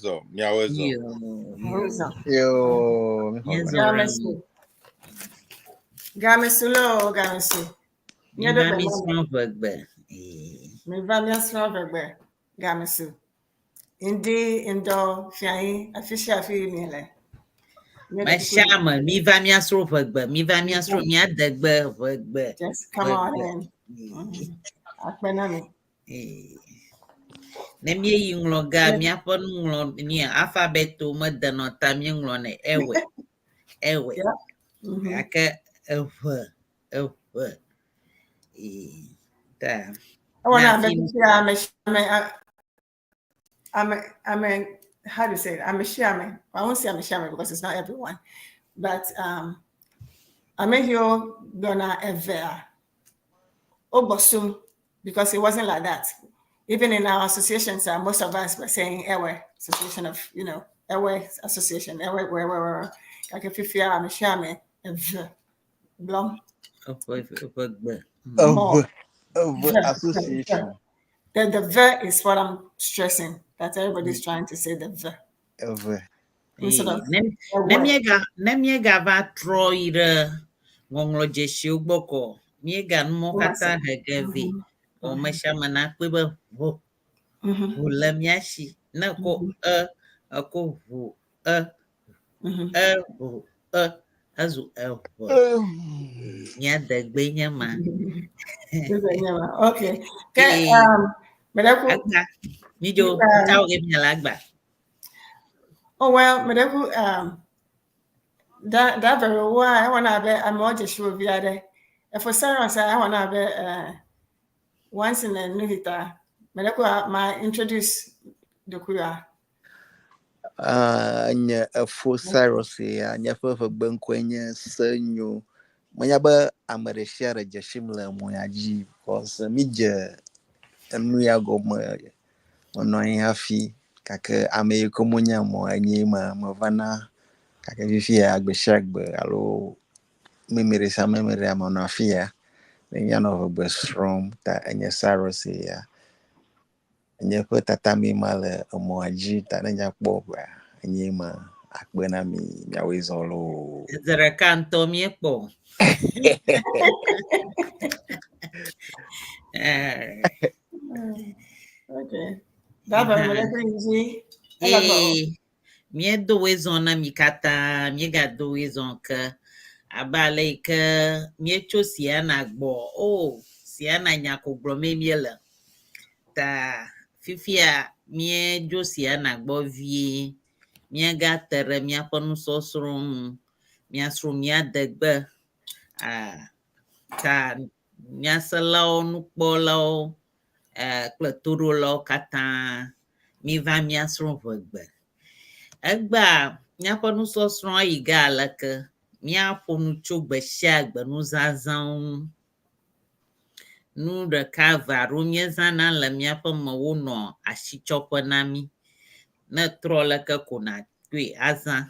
Zɔ, miawoe zɔ. Yo, yo. Zɔ. Yo, mi xɔ Míezɔ gbe. ɖe Gamesu. eme. Gamesu loo, gamesu. Miva Míaɖo gbe mi na mi. srɔ̃ ʋegbe. Ee. Miva míasrɔ̃ ʋegbe. Gamesu. Ŋdi, ŋdɔ, fiahi, afi sia afi miele. Míaɖo Me kuku sia na ame, miva míasrɔ̃ ʋegbe, miva míasrɔ̃ mi. mía degbe ʋegbe, Just come on ʋegbe. in. Ee. Akpe na mi. Ee. Ne míeyi ŋlɔ ga míaƒe nuŋlɔ mía alphabet medenɔ ta míeŋlɔnɛ ewe, ewe. Yeah. Gake eʋe, eʋe. Ee. Ta Ewɔ na na abe fi fifia ame sia ame ame ame how do you say it? Ame sia ame. I won't say ame sia ame because it's not everyone, but ame yiwo gblɔna evea wogbɔ because it wasn't like that. Even in our associations, most of us were saying Ewe Association of, Ewe Association, Ewe, Ewe, Ewe, Ewe. Gake fifia ame sia ame eve gblɔm eʋe ʋegbe. More. Eʋe, Eʋe V, V, V. Association. The V is what I'm stressing. That everybody's trying to say the V Eʋe. instead Ee, of ne ne Ewe. míega ne míegava trɔ yi ɖe ŋɔŋlɔdzesiwo gbɔ kɔ míega numɔwo katã he ge vɛ. Vɔ ame sia ame nakpɔe be ʋu ʋu le mía si. Ne ekɔ e ekɔ ʋu e e ʋu e ezu eʋe. Mía degbe nye ma. Okay. Ke Ee, meɖeku agba midzo ŋkawo ge miale agba. Oh well, meɖeku da da very wa ewɔ na abe amewo dze si wo vi aɖe. Efo Cyrus a ewɔ na abe once in a nuhita. Meɖeku ma introduce dokuya. Ah, nye efo Cyrus ya, nye ƒe ʋegbe ŋkɔe nye Senyo. Menya be ame ɖe sia ɖe dze sim le mɔ ya dzi because mi dze enu ya gɔme menɔ anyi hafi gake ame yi ke monya mɔ enye ma mevana gake fifia gbe sia gbe alo meme ɖe sia meme ɖe menɔ afi ya ne míanɔ ʋegbe srɔ̃m ta enye Cyrus ya. Nye ƒe tatame ma le emɔa dzi ta ne míakpɔ ʋea enye ma akpe na mi miawoe zɔ loo. Zi ɖeka ŋutɔ míekpɔ. Eh, Okay. Da very meɖeku yi dzi. Ele gbɔ. Ee, míedo woe zɔ na mi katã, míegado woe zɔ ke abe ale yi ke míetso Siana gbɔ. O, Siana nya ko gblɔmee míele. Ta fifia míedzo Siana gbɔ vie. Míagate ɖe míaƒe nusɔsrɔ̃ ŋu. Míasrɔ̃ mía degbe. Ah, ta nyaselawo, nukpɔlawo kple toɖolawo katã míva míasrɔ̃ ʋegbe. Egbea míaƒe nusɔsrɔ̃ yi ge aleke míaƒo nu tso gbe sia gbe nuzazãwo ŋu. Nu ɖeka eve aɖewo míezãna le míaƒe me wonɔ asitsɔƒe na mí. Ne trɔ leke ko nàkpɔe azã.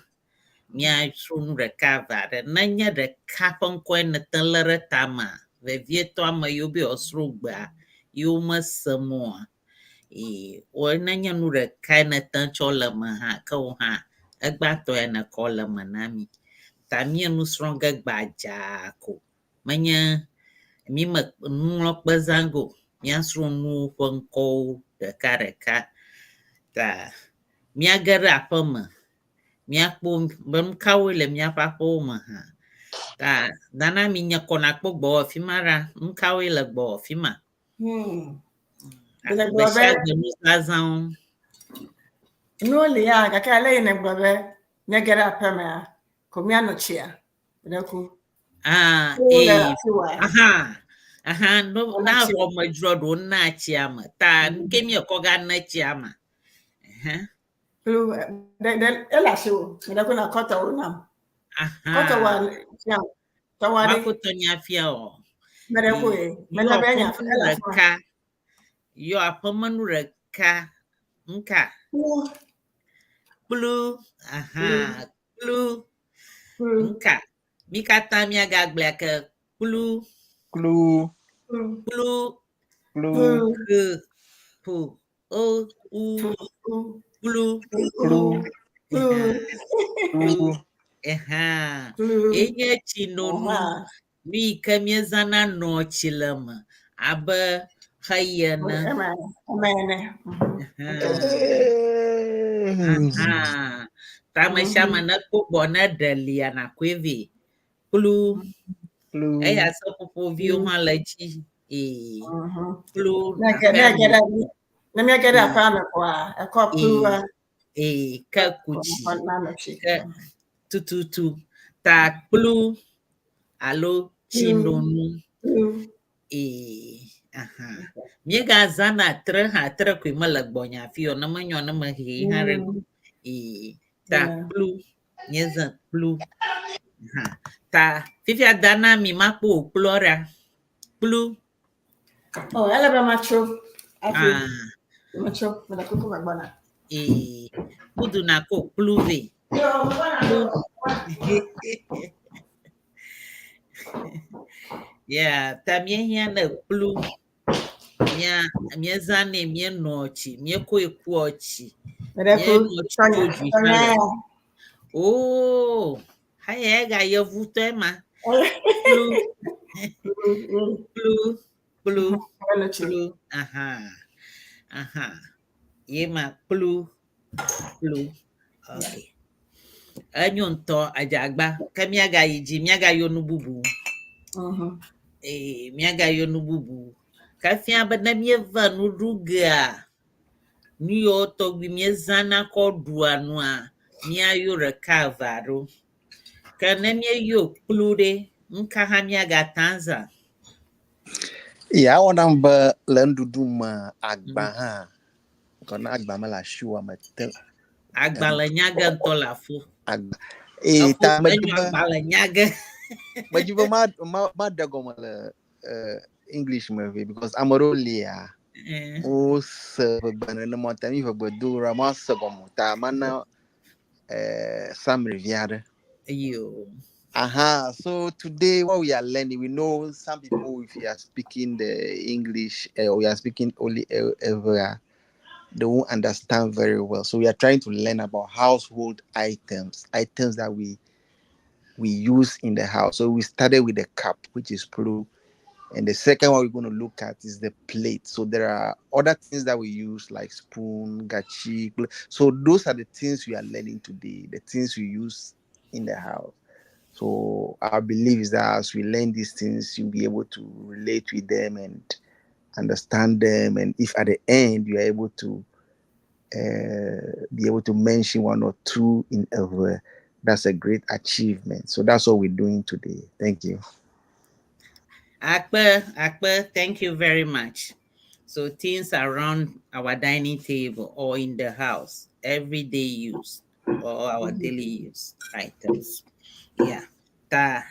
Míasrɔ̃ nu ɖeka eve aɖe. Nenye ɖeka ƒe ŋkɔe nète lé ɖe tamea, vevietɔ ame yiwo be yewoasrɔ̃ gbea, yiwo mesem oa, ee, wo nenye nu ɖekae nète tsɔ le eme hã ke wo hã egbãtɔe nèkɔ le eme na mí. Ta mí nu srɔ̃ ge gbadzaa ko. Menye mí me nuŋlɔkpe zã ge o. Míasrɔ̃ nuwo ƒe ŋkɔwo ɖeka ɖeka. Ta míage ɖe aƒe me. Míakpɔ be nu kawoe le míaƒe aƒewo me hã. Ta nana mi nye kɔ nakpɔ gbɔwɔ fi ma ɖa. Nu kawoe le gbɔwɔ fi ma? Gbe Gbe gblɔ sia be gbe nuzazãwo. Nuwo li ya gake ale yi nègblɔ be míage ɖe aƒe mea ko míano tsia. Meɖeku. Ah, Nuwo le ee. afi wa. Aha. Aha, no, Wona na tsi. xɔ me dzro ɖewo na tsia me. Ta nu ke míekɔ ga ne tsia me. Ɛhɛ. Kplu ɖe ɖe ele asiwò. Meɖeku na kɔ tɔwo nam. Kɔ tɔwoa Aha. fiam. Tɔwoa ɖe. Mako tɔnya fia o. Meɖeku ye. Yɔ Menya be enya aƒemenu ele afi ma. ɖeka. Yɔ aƒemenu ɖeka. Ŋka. Kplu. Kplu. Aha. Kplu. Kplu. Ŋka. Mi katã míagagblɔe ke kplu. Kplu. Kplu. Kplu. Kplu. Kplu. K. P. O. U. Fu. U. Kplu. Kplu. Kplu. Kplu. Ehã. Kplu. Enye tsinonu. Aha. Nu yi ke míezãna nɔa tsi le me abe xeyi ene. Eme eme ene. Ehã. Aha. Ta ame sia ame nekpɔ gbɔ ne ɖe lia nàkɔe vɛ. Kplu. Kplu. Eya seƒoƒoviwo hã le edzi. Ee. Kplu. Ne ge ne ge ɖe ne míege ɖe aƒea me koa, ekɔ kplua Ee, ke ku tsi. nano tsi. Ke tututu. Ta kplu alo tsinonu. Kplu. Ee, aha. Míegazãna tre hã, tre koe mele gbɔnye afi o. Ne menyɔ ne mehee hã ɖe. Ee, ta kplu. Míezã kplu. Aha. Ta fifia da na mi makpɔ wò kplua ɖa. Kplu. Oh, ele be matso. Hafi Ah, matso. Mele kuku me gbɔna. Ee. Kudu nakɔ kplu vɛ. Yo, megbɔna. Kplu. Yeah, ta míehiã ne kplu. Mía míezãnɛ míenoa tsi, míekɔe kua tsi. Mele ku. Míenoa tsi Tɔnya dzodzoe hã tɔnya le. ya. Oh, haya ega yevutɔe ma. Kplu, kplu, kplu, Meno tsi. Kplu. Aha, aha. Ye ma kplu, kplu. Okay. Enyo ŋutɔ adzagba. Ke míagayi dzi, míagayɔ nu bubu. Ee, míagayɔ nu bubu. Ke fia be ne míeva nu ɖu gea, nu yiwo tɔgbi míezãna kɔ ɖua nua, míayɔ ɖeka eve aɖewo. Ke ne míeyɔ kplu ɖe, nu ka hã míagate azã? Ya ewɔ nam be le nuɖuɖu me agba hã, kɔ na agba mele asiwò mete Agbalẽ nya ge ŋutɔ le afo. Agba. Ee, Afo ta medzi enyo be agbalẽ nya ge. Medzi be ma ma maɖe gɔme le English me vɛ because ame ɖewo lia wose ʋegbe nenema ta mi ʋegbe do ɖa mase gɔme o ta mana summary vi aɖe. Yo. Aha, so today what we are learning, we know some people, if you are speaking the English, we are speaking only Ewe, they won't understand very well. So we are trying to learn about household items, items that we use in the house. So we started with the cup, which is kplu. And the second one we're going to look at is the plate. So there are other things that we use like spoon, gatsi. So those are the things we are learning today, the things we use in the house. So our belief is that as we learn these things, you'll be able to relate with them and understand them. And if at the end you are able to be able to mention one or two in Ewe, that's a great achievement. So that's what we're doing today. Thank you. Akpe, Akpe, thank you very much. So things around our dining table or in the house, everyday use or our daily use items. Yeah. Ta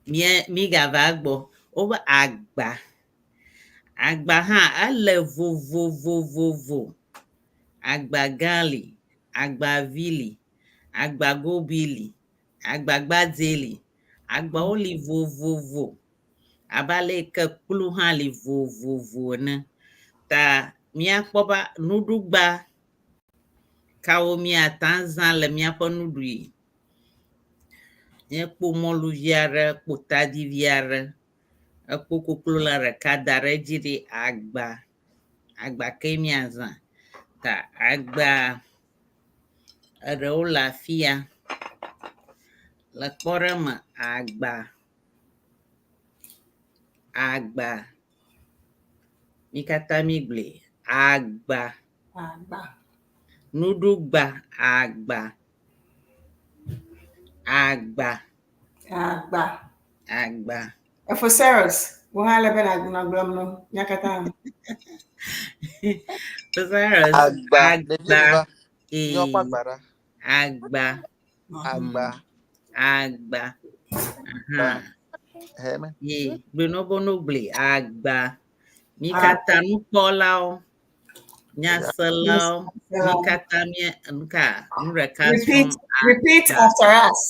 mie mi gava gbɔ wobe agba. Agba hã ele vovovovovo. Agba gã li, agba vi li, agba gobi li, agba gbadzɛ li. Agbawo li vovovo. Abe ale yi ke kplu hã li vovovo ene. Ta míakpɔ be nuɖugba kawo míate azã le míaƒe nuɖuɣi. Míekpɔ mɔluvi aɖe, kpɔ tadivi aɖe, ekpɔ koklolã ɖeka da ɖe edzi ɖe agba. Agba kee míazã. Ta agba eɖewo le afi ya. Le kpɔɖeŋu me agba, agba. Mí katã mígblɔe. Agba. Agba. Nuɖugba agba. Agba. Agba. Agba. Efoseros, wo hã le be nàgblɔm no mía katã. Cyrus, Agba. Agba. Ɖevi va. Ee, Míaƒe agba ɖa. Agba. Agba. Agba. Aha. Heme. Ye, gblɔnɔbɔnɔgblɔe agba. Mí katã nukpɔlawo, nyaselawo, mí katã mía nuka nu ɖeka Repeat, srɔ̃m. Repeat Agba. After us.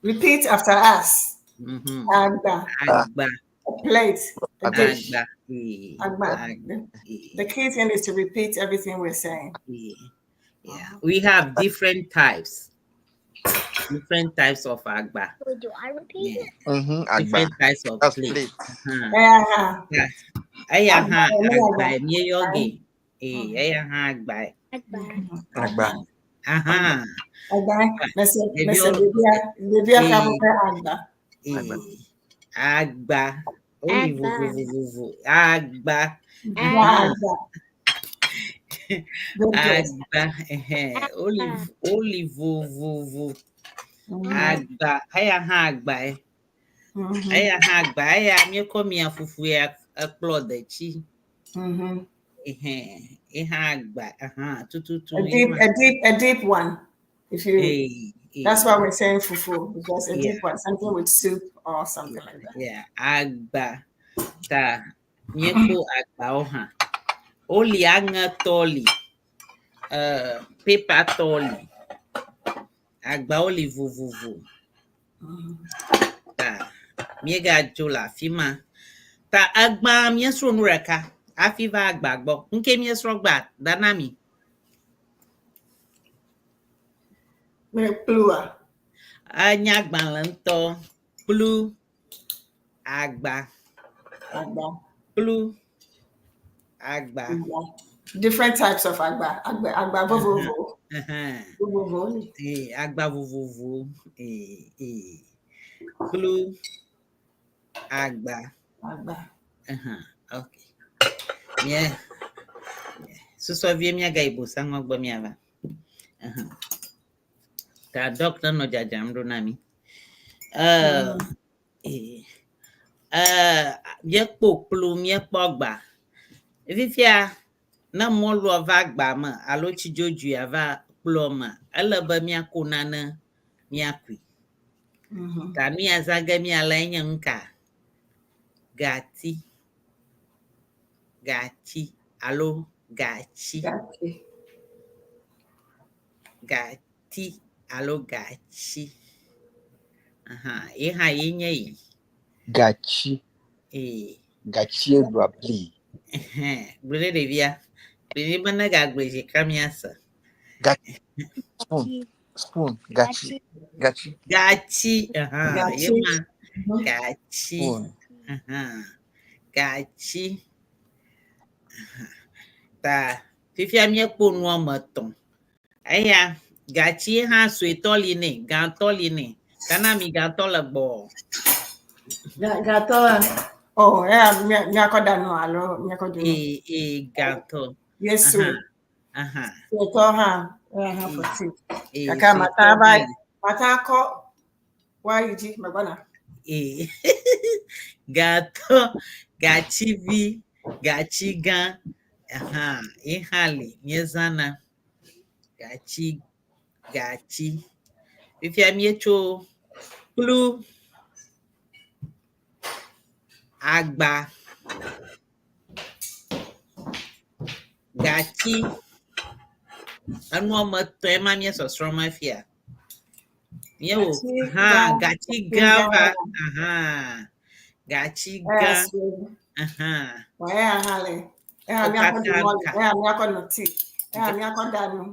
Repeat after us. Agba. Agba. A plate, a dish. Agba. Ee, Agba. Agba. The key thing is to repeat everything we're saying. Ee. Yeah, we have different types. Different types of agba. Wait, do I repeat Yeah. it? Agba. Different types of That's plate. plate. Uh-huh. Eya hã. Eya Agba hã ye agba agba. míeyɔ ge. Ee, Mm. eya hã agba. Agba. Agba. Aha. Agba. Mese mese Ɖeviwo ɖevia ɖevia ka ee ƒe agba. Agba. ee agba. Woli Agba. vovovovovo. Agba. Agba Aha. agba. Good guess. Agba. Ɛhɛn. Woli Agba. woli vovovo. Agba. Eya hã agbae. Eya hã agba. Eya míekɔ mia fufu ya ekplɔ detsi. Ɛhɛn. Ye hã agba. Aha. Tututu A ye deep ma. a deep a deep one. If you Ee that's ee. why we're saying fufu because a Yeah. deep one, something with soup or something like that. Yeah. Agba. Ta míekpɔ agbawo hã. Woli aŋetɔ li. Paper tɔ li. Agbawo li vovovo. Ta míegadzo le afi ma. Ta egbã míesrɔ̃ nu ɖeka hafi va agba gbɔ. Ŋke míesrɔ̃ gbã da na mi. Me kplua. Enya agbalẽ ŋutɔ. Kplu, agba, Agba. kplu, agba. Agba. Different types of agba. Agba agba vovovo. Ɛhɛn. Vovovo li. Ee, agba vovovo. Ee, ee. Kplu, agba. Agba. Ɛhɛn. Okay. Mía susɔ vie míagayi bosaŋua gbɔ míava. Ɛhɛn. Ta doctor nɔ dzadzram ɖo na mí. Ee, míekpɔ kplu, míekpɔ agba. Fifia ne mɔlua va agba me alo tsi dzodzoea va kplua me, ele be míako nane míakui. Ta nu ya zã ge míale enye nu ka? Gati. Gati alo gatsi. Gati. Gati alo gatsi. Aha, ye hã ye nye yi. Gatsi. Ee. Gatsie ɖua bli. Ɛhɛn, gblɔe ɖe ɖevia. Gblɔe ɖe be ne gagblɔe zi ɖeka míase. Gatsi. Spoon. Spoon. Gatsi. Gatsi. Gatsi. Aha, ye Gatsi. ma. Gatsi. Spoon. Aha. Gatsi. Aha. Ta fifia míekpɔ nu woame etɔ̃. Eya gatsi hã suetɔ li nɛ, gãtɔ li nɛ. Gana mi gãtɔ le gbɔ. Gatɔ. Oh, eya míakɔ ɖa nu alo míakɔ ɖu nu. Ee, ee, gãtɔ. Yesu. Aha. Aha. Suetɔ hã. Eya hã for tea. Ee, Gake mata suetɔ va hã li. mata kɔ woayi dzi megbɔna. Ee. Gãtɔ, gatsivi, gatsi gã. Aha, ye hã li míezãna. Gatsi, gatsi. Fifia míetso kplu, agba, gatsi. Enu woame etɔ̃e ma míesɔsrɔ̃m afia. Míewɔ Gatsi hã gã. gatsi Gatsi gã gã. va. Aha. Gatsi Eya gã. sue. Aha. Wa eya hã le. Eya Wo míakɔ ɖu katã mɔlu. ka. Eya míakɔ no tea. Eya míakɔ ɖa nu.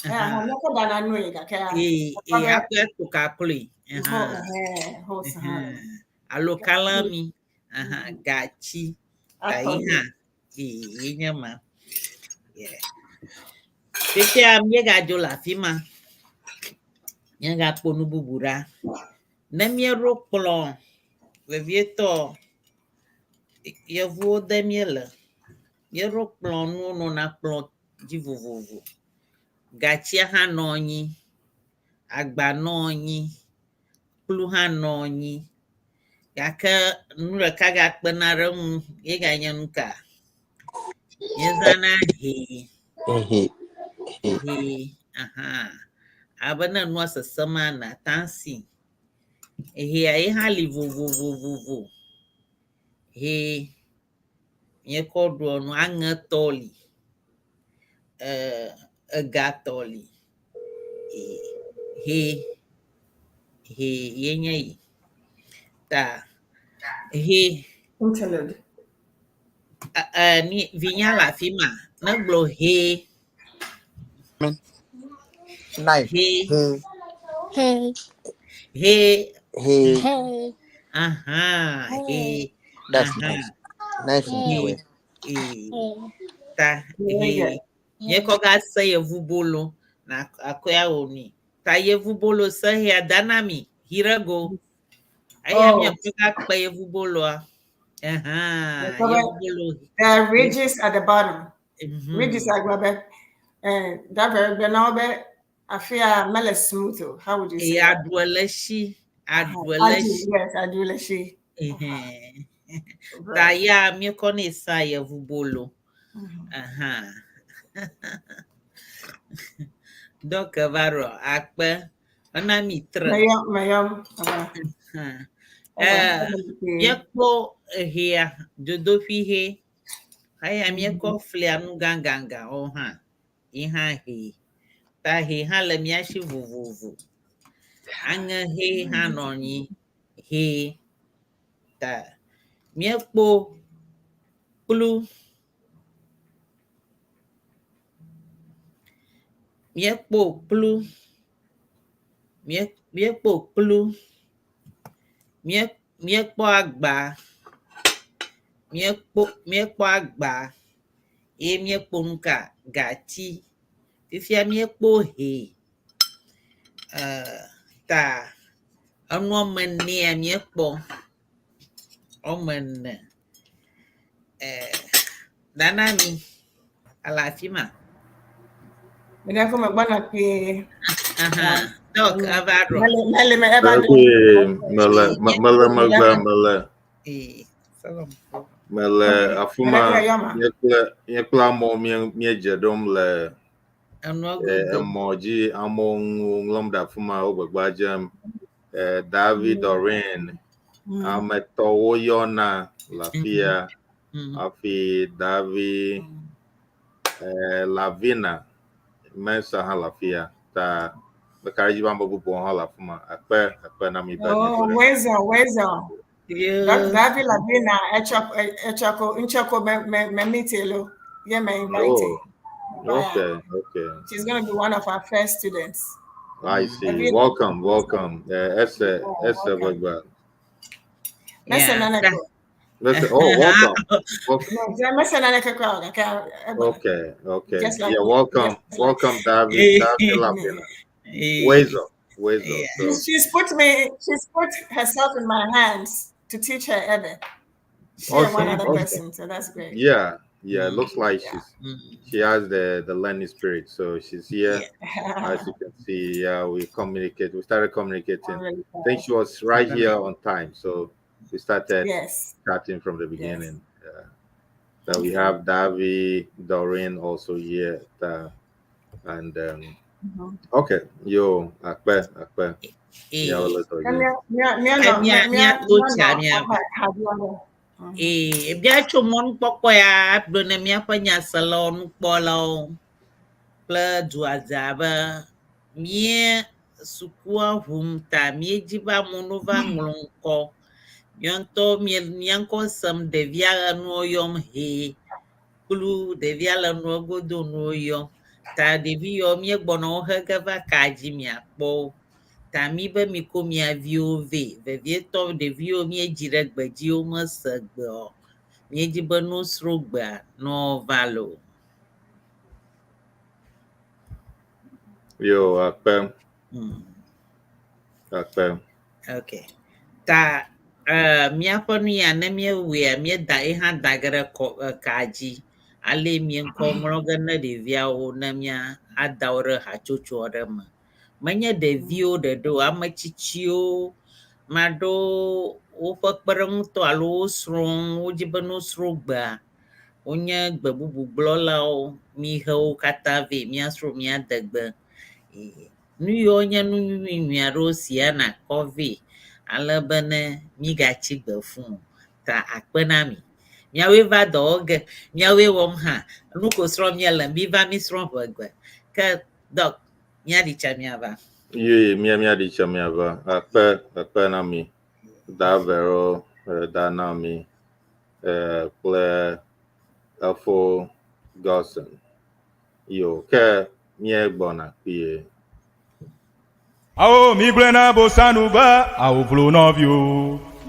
Eya hã Aha. míakɔ ɖana nu ye gake ya. Ee, Ekɔ ee, be aƒe to kakloe. ho Aha. ɛhɛn hose hã le. Ɛhɛn. Alo kalãmi. Aha. Gatsi. Ta Atɔ ye li. hã. Ee, ye nye ma. Yeah. Fifia míegadzo le afi ma. Míagakpɔ nu bubu ɖa. Ne míeɖo kplɔ vevietɔ yevuwo de míele. Míeɖo kplɔ nuwo nɔna kplɔ dzi vovovo. Gatsia hã nɔ anyi, agba nɔ anyi, kplu hã nɔ anyi. Gake nu ɖeka gakpena ɖe eŋu ye ganye nu ka? Míezãna hɛ. Ehe. He. Hɛ. Aha. Abe ne nua sesẽma nàte si. Hɛa ye hã li vovovovovo. Hɛ míekɔ ɖua nu aŋetɔ li. Egatɔ li. Ee, hɛ hɛ ye nye yi. Ta hɛ Interlude. ni vinya le afi ma ne gblɔ hɛ. Amen. Knife. He. He. Hey. He. He. Hey. Aha. He. That's Aha. knife. Knife in He. Ewe. He. Hey. Ta. Very He. good. Míekɔ ga se yevubolo na akɔya wòni. Ta yevubolo se hea dana mi hirego. Eya Oh. míakɔ ga kpe yevuboloa. Aha. Yekɔ be- Yevubolo. There are ridges at the bottom. Ridges agbabe. And that very good now be afia mele smooth. o. How would you say? Eye that? aɖu le si. Aɖu le Adu, si. yes, adu le shi. Ehɛn. Ta ya míekɔ nɛ sa yevubolo. Aha. Donc va ɖo akpe. Ena mi tre. Mayom, mayom. Hã. Eh, míekpɔ ehea dzodoƒi he. Eya míekɔ flia nu gãgãgãwo hã. Yi hã he. Ta he hã le mía si vovovo. Aŋe he hã nɔ anyi. He. Ta míekpɔ kplu. Míekpɔ kplu. Míekpɔ kplu. Míekpɔ agba. Míekpɔ agba eye míekpɔ nu ka gati. Fifia míekpɔ hɛ. Ta enu woame enea míekpɔ. Woame ene. Nana mi ele afi ma. Mene ko me gbana kpie. Aha. Donc eva ɖo. Mele mele me eva do. Okay, mele mele megbe mele Ee, Solomon. mele afi ma Mele kple yɔma. nye kple nye kple amewo míedze ɖom le Enua godo. emɔ dzi amewo ŋu ŋlɔm ɖe afi ma wo gbegba dzem. David Doreen ame etɔ̃wo yɔna le afi ya hafi David Lavina Mensa hã le afi ya ta meka ɖe edzi be ame bubuwo hã le afi ma. Akpe akpe na mi be Oh, miedo ɖe. Wezo, Wezo. Yo. David Lavina, Echoko, Echoko, Nchoko, me me me meet hello. Yeah, me invite. Oh, okay. She's gonna be one of our first students. I see. Have you- Welcome, welcome. Ese, Oh, Ese welcome. Bagba. Mese Yeah. naneko. Listen, oh, welcome. Welcome. No, mese naneko crowd. Okay. Okay. Just like- Yeah, welcome, just like- welcome, David, David Lavina. Eh, Wezo, Wezo. Yeah. So, She's put herself in my hands to teach her Ewe. She and one Awesome, other awesome. person, so that's great. yeah, it looks like she has the learning spirit. So she's here, as you can see. Yeah, we communicate. We started communicating. I'm really I think she was right here on time. So we started Yes. chatting from the beginning. Yeah. That we have Davi, Doreen also here. And okay, yo, akpe, akpe. Eh, Yeah, well, let's go again. Mia, mia, Mia- mia, mia to mia. Ee, ebia tso mɔnukpɔkpɔ ya gblɔ ne míaƒe nyaselawo, nukpɔlawo kple duadza be mía sukua ʋum ta míedzi be amewo no va ŋlɔ ŋkɔ. Míawo ŋutɔ mía mía ŋkɔ sem ɖevia le nuwo yɔm hee kplu ɖevia le nua godo nuwo yɔm. Ta ɖevi yawo míegbɔna wo he ge va ka dzi miakpɔ wo. Ta mi be mikɔ mia viwo vɛ. Vevietɔ ɖeviwo míedzi ɖe gbedzi womese gbe o. Míedzi be no srɔ̃ gbea ne woava loo. Yo, akpe, akpe. Okay. Ta míaƒe nu ya ne míewɔea míeda ye hã da ge ɖe kɔ ka dzi. Ale mie ŋkɔ ŋlɔ ge ne ɖeviawo ne mía ada wo ɖe hatsotso aɖe me. Menye ɖeviwo ɖeɖe o, ame tsitsiwo, ame aɖewo woƒe kpeɖeŋutɔ alo wo srɔ̃wo wodzi be ne wosrɔ̃ gbea, wonye gbe bubu gblɔlawo. Mihe wo katã vɛ míasrɔ̃ mía degbe. Nu yiwo nye nu nyui nyui aɖewo sia nakɔ vɛ ale be ne mígatsi gbe fũu o. Ta akpe na mi. Míawoe va dɔ wɔ ge, míawoe wɔm hã. Nu ko srɔ̃m míele, miva mísrɔ̃ ʋegbe. Ke dɔk, míaɖi tsa míava. Ye, mia mia di tsa miava. Akpe, akpe na mi. Da vero, da na mi. Kple Efo Godson. Yo, ke míegbɔna kpuie. Awo migblɔe na Bosanu be awo vlo nɔviwo.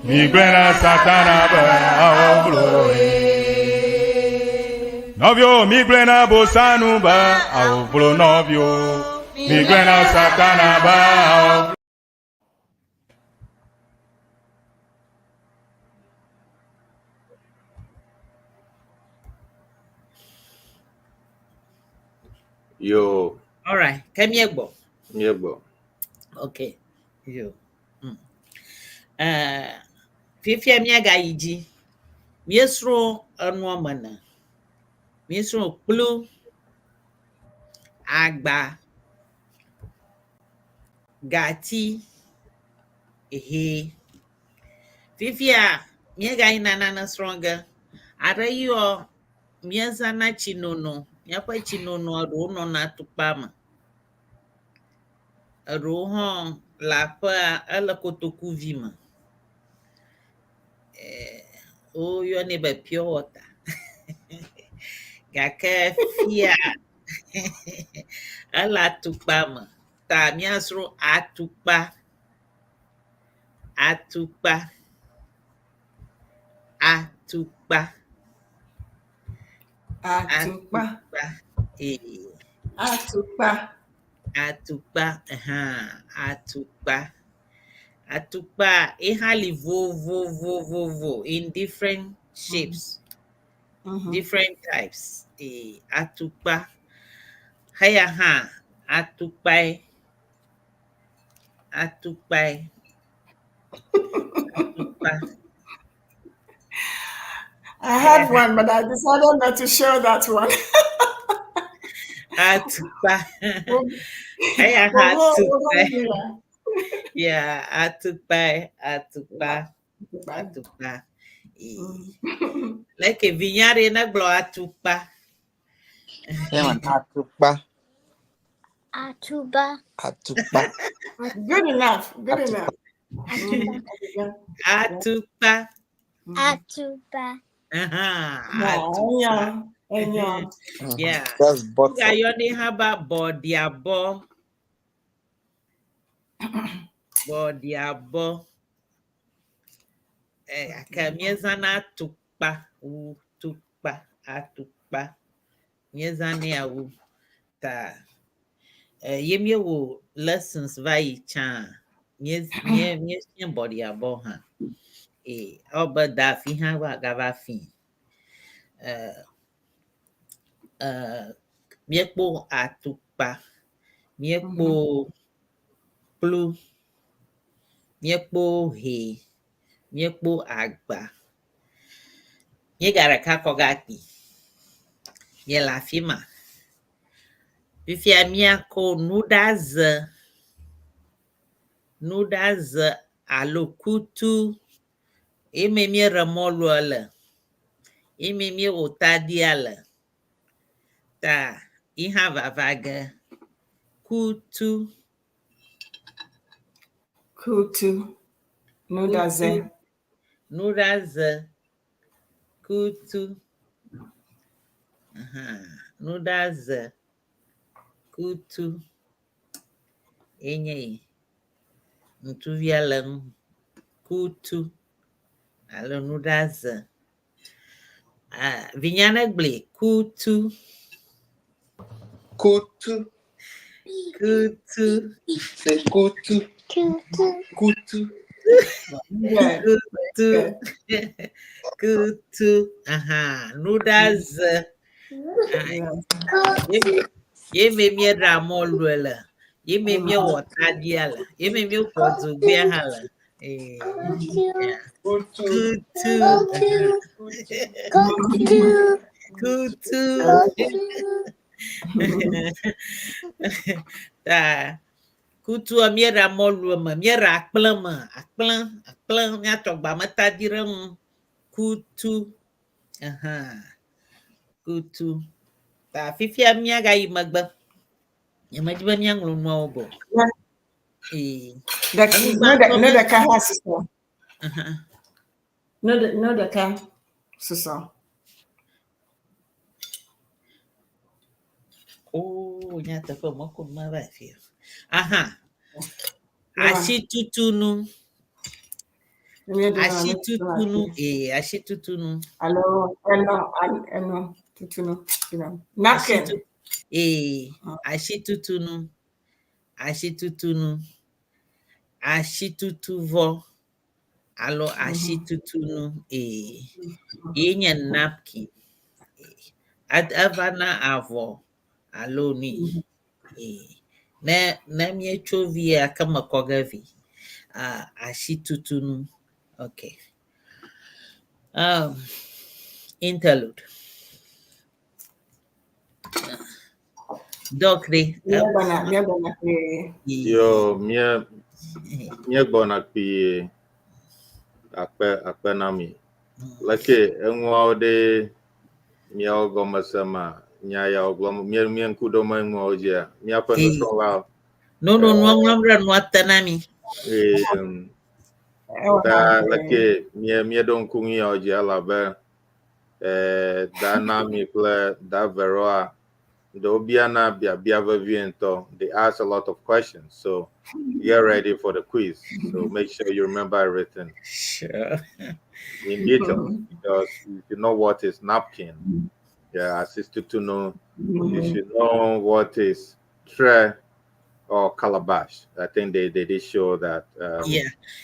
Migblɔe na Satana be awo vlo nɔviwo. Migblɔe na Bosanu be awo vlo nɔviwo. Migblɔe na Satana be awo. Yo. All right. Ke míegbɔ. Míegbɔ. Okay. Yo. Fifia míagayi dzi. Míesrɔ̃ enua me ne. Míesrɔ̃ kplu, agba, gati, hɛ. Fifia míegayina nane srɔ̃ ge. Aɖe yɔ míezãna tsinono. Míaƒe tsinonoa ɖewo nɔna atukpa me. Eɖewo hã le aƒea ele kotokuvi me. Woyɔnɛ be pure water. Gake fia ele atukpa me. Ta míasrɔ̃ atukpa, atukpa, atukpa. Atukpa. Ee. Atukpa. Atukpa, hã, atukpa. Atukpa, eha li vovovovovo in different shapes, different types. Ee, atukpa. Heya hã, atukpae. Atukpae. Atukpa. I had one, but I decided not to show that one. Atukpa. Heya hã, atukpae. Yeah, atukpae, atukpa, atukpa. Ee. Leke vinya ɖe negblɔ atukpa. Atukpa. Atuba. Atukpa. Good enough. Good enough. Atukpa. Atuba. Atukpa. Enya. Yeah. That's butter. Wogayɔnɛ hã be bɔɖiabɔ. Bɔɖiabɔ. Gake míezãna atukpa wu tukpa atukpa. Míezãnɛ wu ta ye míewɔ lessons va yi tsã míefia bɔɖiabɔ hã. Ee, ewɔ be da afi hã gava fi. Míekpɔ atukpa, míekpɔ kplu, míekpɔ hɛ, míekpɔ agba. Míega ɖeka kɔ gakpi. Míele afi ma. Fifia míakɔ nuɖaze, nuɖaze alo kutu eme míeɖe mɔlua le, eme míewɔ tadia le. Ta yi hã vava ge. Kutu. Kutu. Nuɖaze. Nuɖaze. Kutu. Aha. Nuɖaze. Kutu. Enye yi. Ŋutsuvia le ŋu. Kutu alo nuɖaze. Vinya negblɔe. Kutu. Kutu. Kutu. C'est kutu. Kutu. Kutu. Kutu. Kutu. Aha. Nuɖaze. Ye me míeɖa mɔlua le. Ye me míewɔ tadia le. Ye me míeƒo dzogbea hã le. Ee. Kutu. Kutu. Kutu. Kutu. Ta kutua míeɖa mɔlu me, míeɖa akplẽ me, akplẽ, akplẽ míatsɔ gbametadi ɖe ŋu. Kutu. Aha. Kutu. Ta fifia míagayi megbe. Nyemedi be míaŋlɔ nuawo go. Ee. Nu ɖeka hã susɔ. Nu ɖeka susɔ. Oh, nyateƒe mekɔ nu ma va fi. Aha. Asitutunu. Asitutunu. Asitutunu. Alo, eno, eno, tutunu. You know, napkin. Asitutunu. Asitutunu. Asitutuvɔ. Alo asitutunu. Ye nye napkin. Eva na avɔ alo nui. Ne míetso via ke me kɔ ge vi. Asitutunu. Okay. Interlude. Doc ɖe. Míegbɔna kpuie. Yo, míegbɔna kpuie. Akpe akpe na mi. Leke enuawo ɖe miawo gɔmesema nya yawo gblɔm mía ŋku ɖom enuawo dzia míaƒe nusrɔ̃lawo. No no nua ŋlɔm ɖe nua te na mi. Ta leke míeɖo ŋku nu yawo dzi elabe da Nami kple da Veroa ɖewo biana biabia vevie ŋutɔ. They ask a lot of questions, so get ready for the quiz. So make sure you remember everything. Sure. In detail, because you should know what is napkin. Yeah, asitutunu. You should know what is tray or calabash. I think they did show that.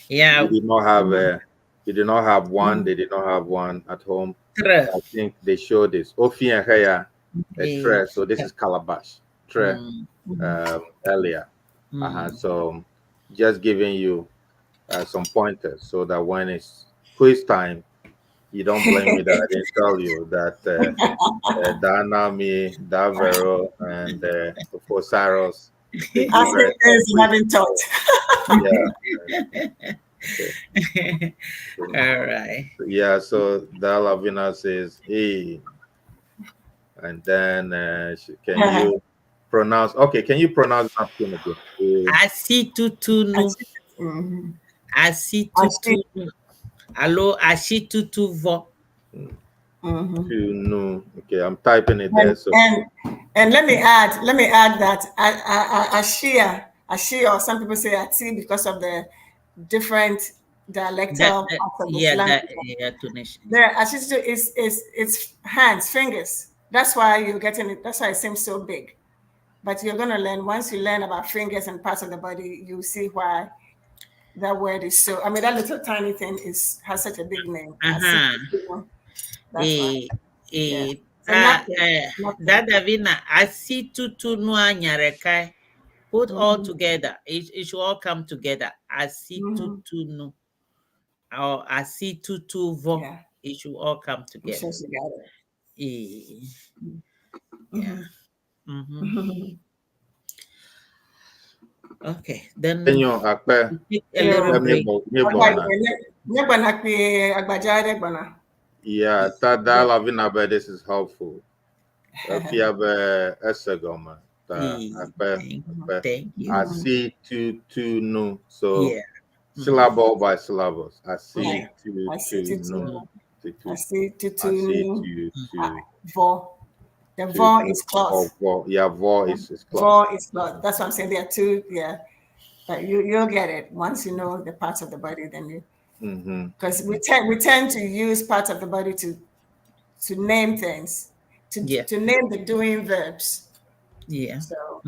Yeah. They did not have a, they did not have one. They did not have one at home. Tray. I think they showed this. Ofi and Heya, a tray. So this is calabash tray earlier. So just giving you some pointers so that when it's quiz time, you don't blame me that I didn't tell you that Danami, Davero, and Fosaros. Asking things you haven't taught. Yeah. Okay. All right. Yeah, so Dalavina says, hey. And then can you pronounce? Okay, can you pronounce napkin again? Asitutunu. Asitutunu. Alo, asitutuvɔ. Tunu. Okay, I'm typing it there. So and let me add that Ashia, or some people say Ati because of the different dialectal parts of the language. There, Ashitutu is it's hands, fingers. That's why you're getting it. That's why it seems so big. But you're gonna learn, once you learn about fingers and parts of the body, you see why that word is so. I mean, that little tiny thing has such a big name. That's why. Yeah. That Davina, asitutunu anyarekai. Put all together. It should all come together. Asitutunu or asitutuvo. Yeah. It should all come together. Sure she got it. Yeah. Okay. Then take a little break. Yeah, this is helpful. Thank you. Asitutunu. So yeah. Syllable by syllables. Asitutunu. Asitutunu. Vo. The vo is cloth. Yeah, vo is cloth. Vo is cloth. That's what I'm saying. There are two. Yeah, but you'll get it once you know the parts of the body. Then you, because we tend to use parts of the body to name things, to name the doing verbs. Yeah. So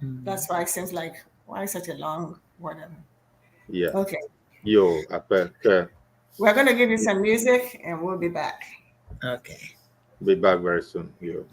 that's why it seems like, why such a long whatever. Yeah. Okay. Yo, okay. We're gonna give you some music and we'll be back. Okay. Be back very soon. Yo,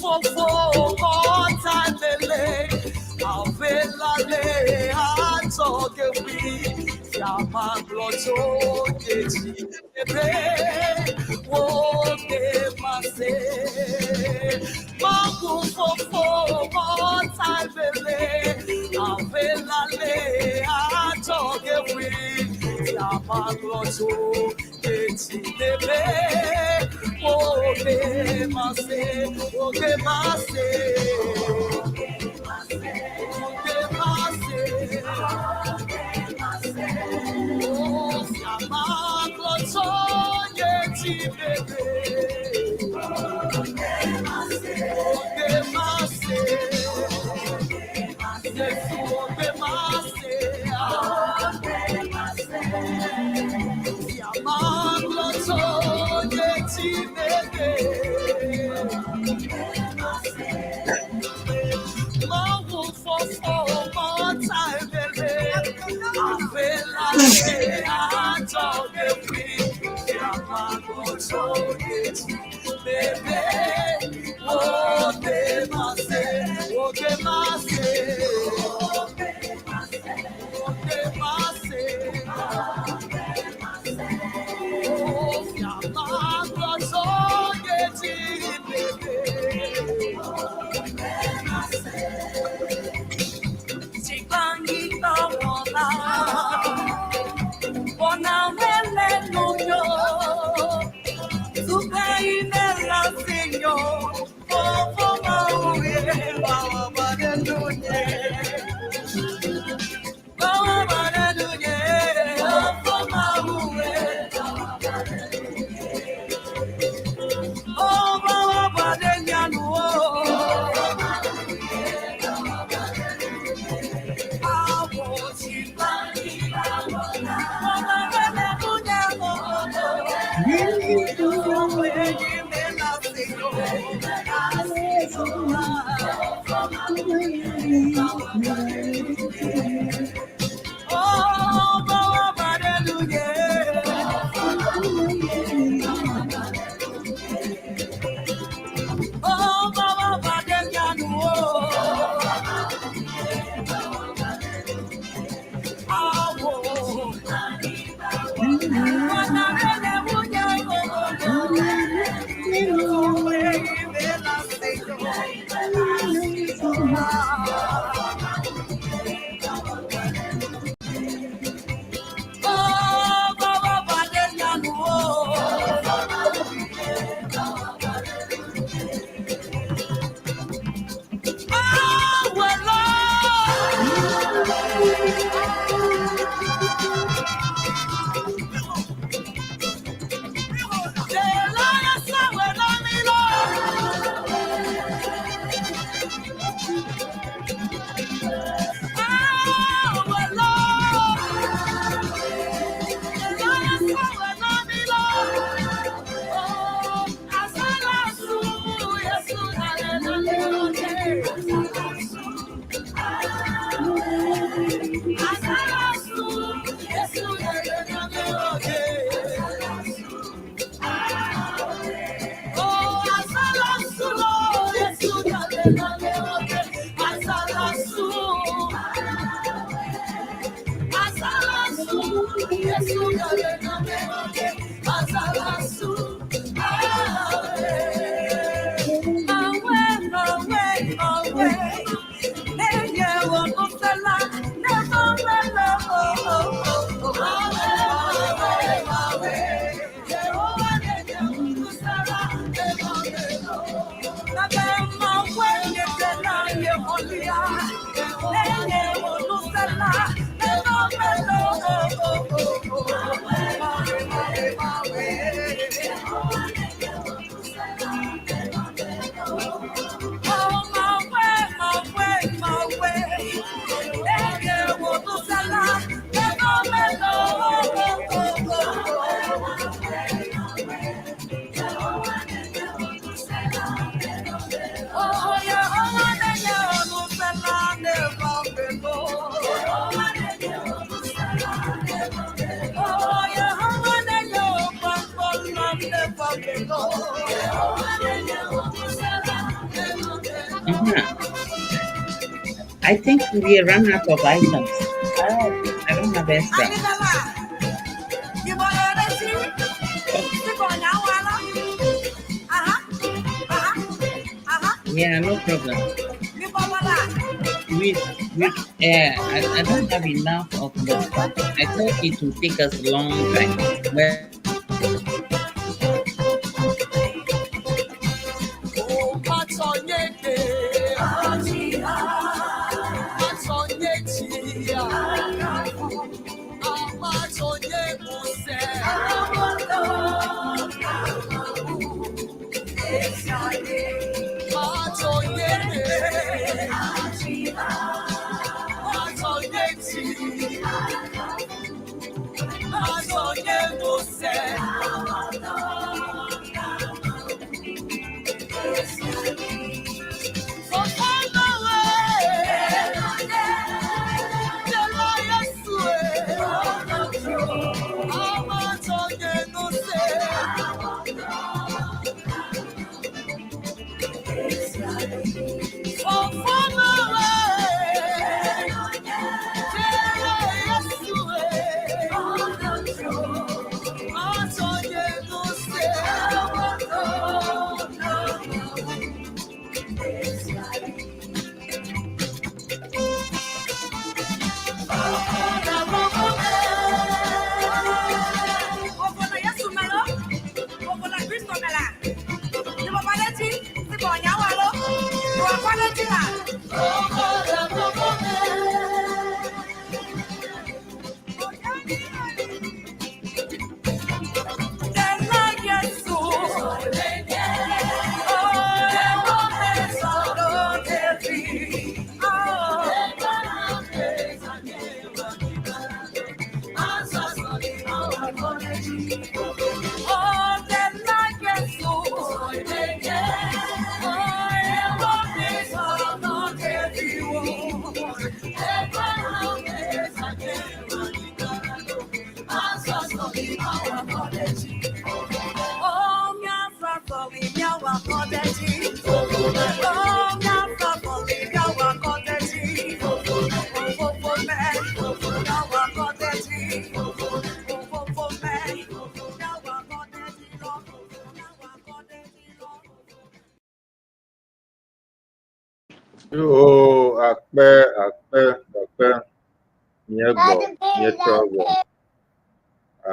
Fofo, I think we run out of items. Besra. Yeah, no problem. We, yeah, I don't have enough of the stuff. I thought it would take us a long time. But Yo, akpe, akpe, akpe. Míegbɔ, míetrɔ gbɔ.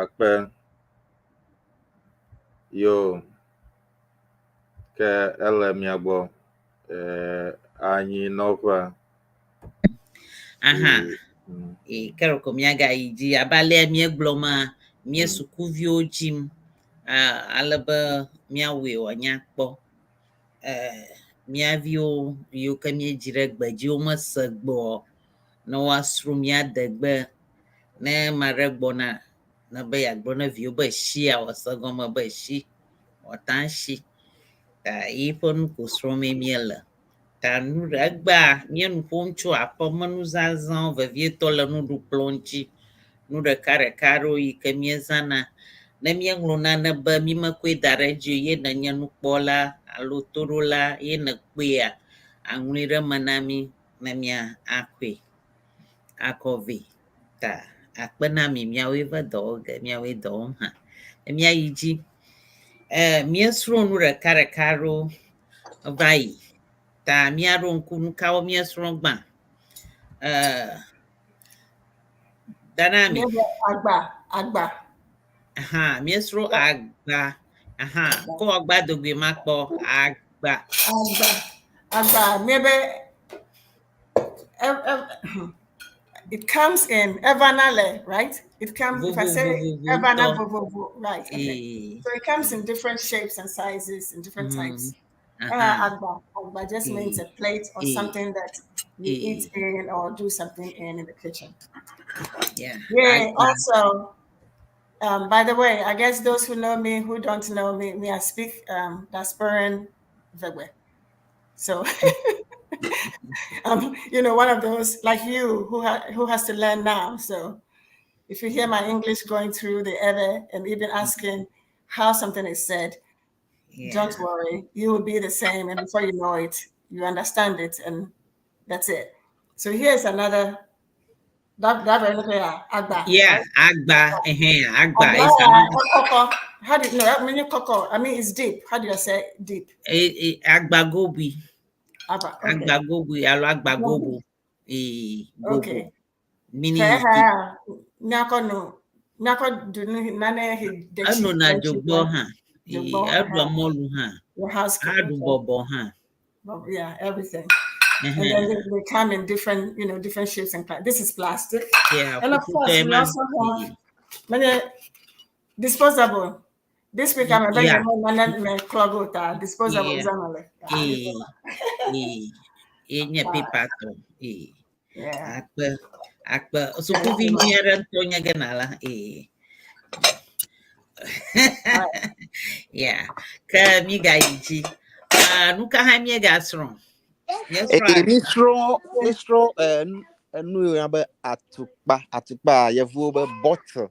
Akpe. Yo, ke ele mia gbɔ. Eh, anyinɔƒe. aha, e ke ko míagayi dzi abe alea míegblɔ ma, mía sukuviwo dzim ale be míawɔe wòanya kpɔ. Eh, mía viwo yiwo ke míedzi ɖe gbe dzi womese gbe o, ne woasrɔ̃ mía degbe. Ne ame aɖe gbɔna ne be yeagblɔ ne viwo be shia, wòase gɔme be shi, wòate shi. Ta yiƒe nu ko srɔ̃mee míele. Ta nu ɖe egbea míenu ƒom tso aƒemenuzazãwo vevietɔ le nuɖukplɔ ŋuti. Nu ɖeka ɖeka aɖewo yi ke míezãna. Ne míeŋlɔ nane be mímekɔe da ɖe edzi o ye nènye nukpɔla alo toɖola ye nèkpɔea, aŋlɔe ɖe eme na mí ne mía akɔe akɔ vɛ. Ta akpe na mi miawoe va dɔ wɔ ge, miawoe dɔ wɔm hã. Ne míayi dzi. Míesrɔ̃ nu ɖeka ɖeka aɖewo va yi. Ta míaɖo ŋku nu kawo míesrɔ̃ gbã. Danami. Agba, agba. Aha, míesrɔ̃ agba. Aha, kɔ agba dogbe ma kpɔ. Agba. Agba. Agba. Maybe it comes in Evanale, right? It comes, if I say Evana, vo, right? Okay. So it comes in different shapes and sizes and different types. Agba, agba just means a plate or something that you eat in or do something in the kitchen. Yeah. Yeah. Also, by the way, I guess those who know me, who don't know me, I speak Diasporan Vegwe. So, you know, one of those like you who has to learn now. So, if you hear my English going through the Ewe and even asking how something is said, don't worry, you will be the same. And before you know it, you understand it, and that's it. So here's another That very little, yeah, agba. Yeah, right? Agba, agba Agba, is another. Koko. How do you no? I mean koko. I mean it's deep. How do you say deep? Agba gobi. Agba. Okay. Agba gobi, alo agba gobo. Gobo. Okay. Meaning is deep. Nyako no. Nyako do nane he Eno na jogbo hã. Jogbo, Eɖua mɔlu hã. Your house. Aɖu bɔbɔ hã. Well, yeah, everything. And then they come in different shapes and this is plastic. And of course, we also have many disposable. This week I'm a very disposable. Nye paper tɔ. Yeah. Akpe akpe sukuvi nyui aɖe ŋutɔ nye ge nala. Yeah. Ke mi gayi dzi. Nu ka hã míegasrɔ̃? Míesrɔ̃ Míesrɔ̃ enu yi woyɔna be atukpa, atukpa yevuwo be bottle.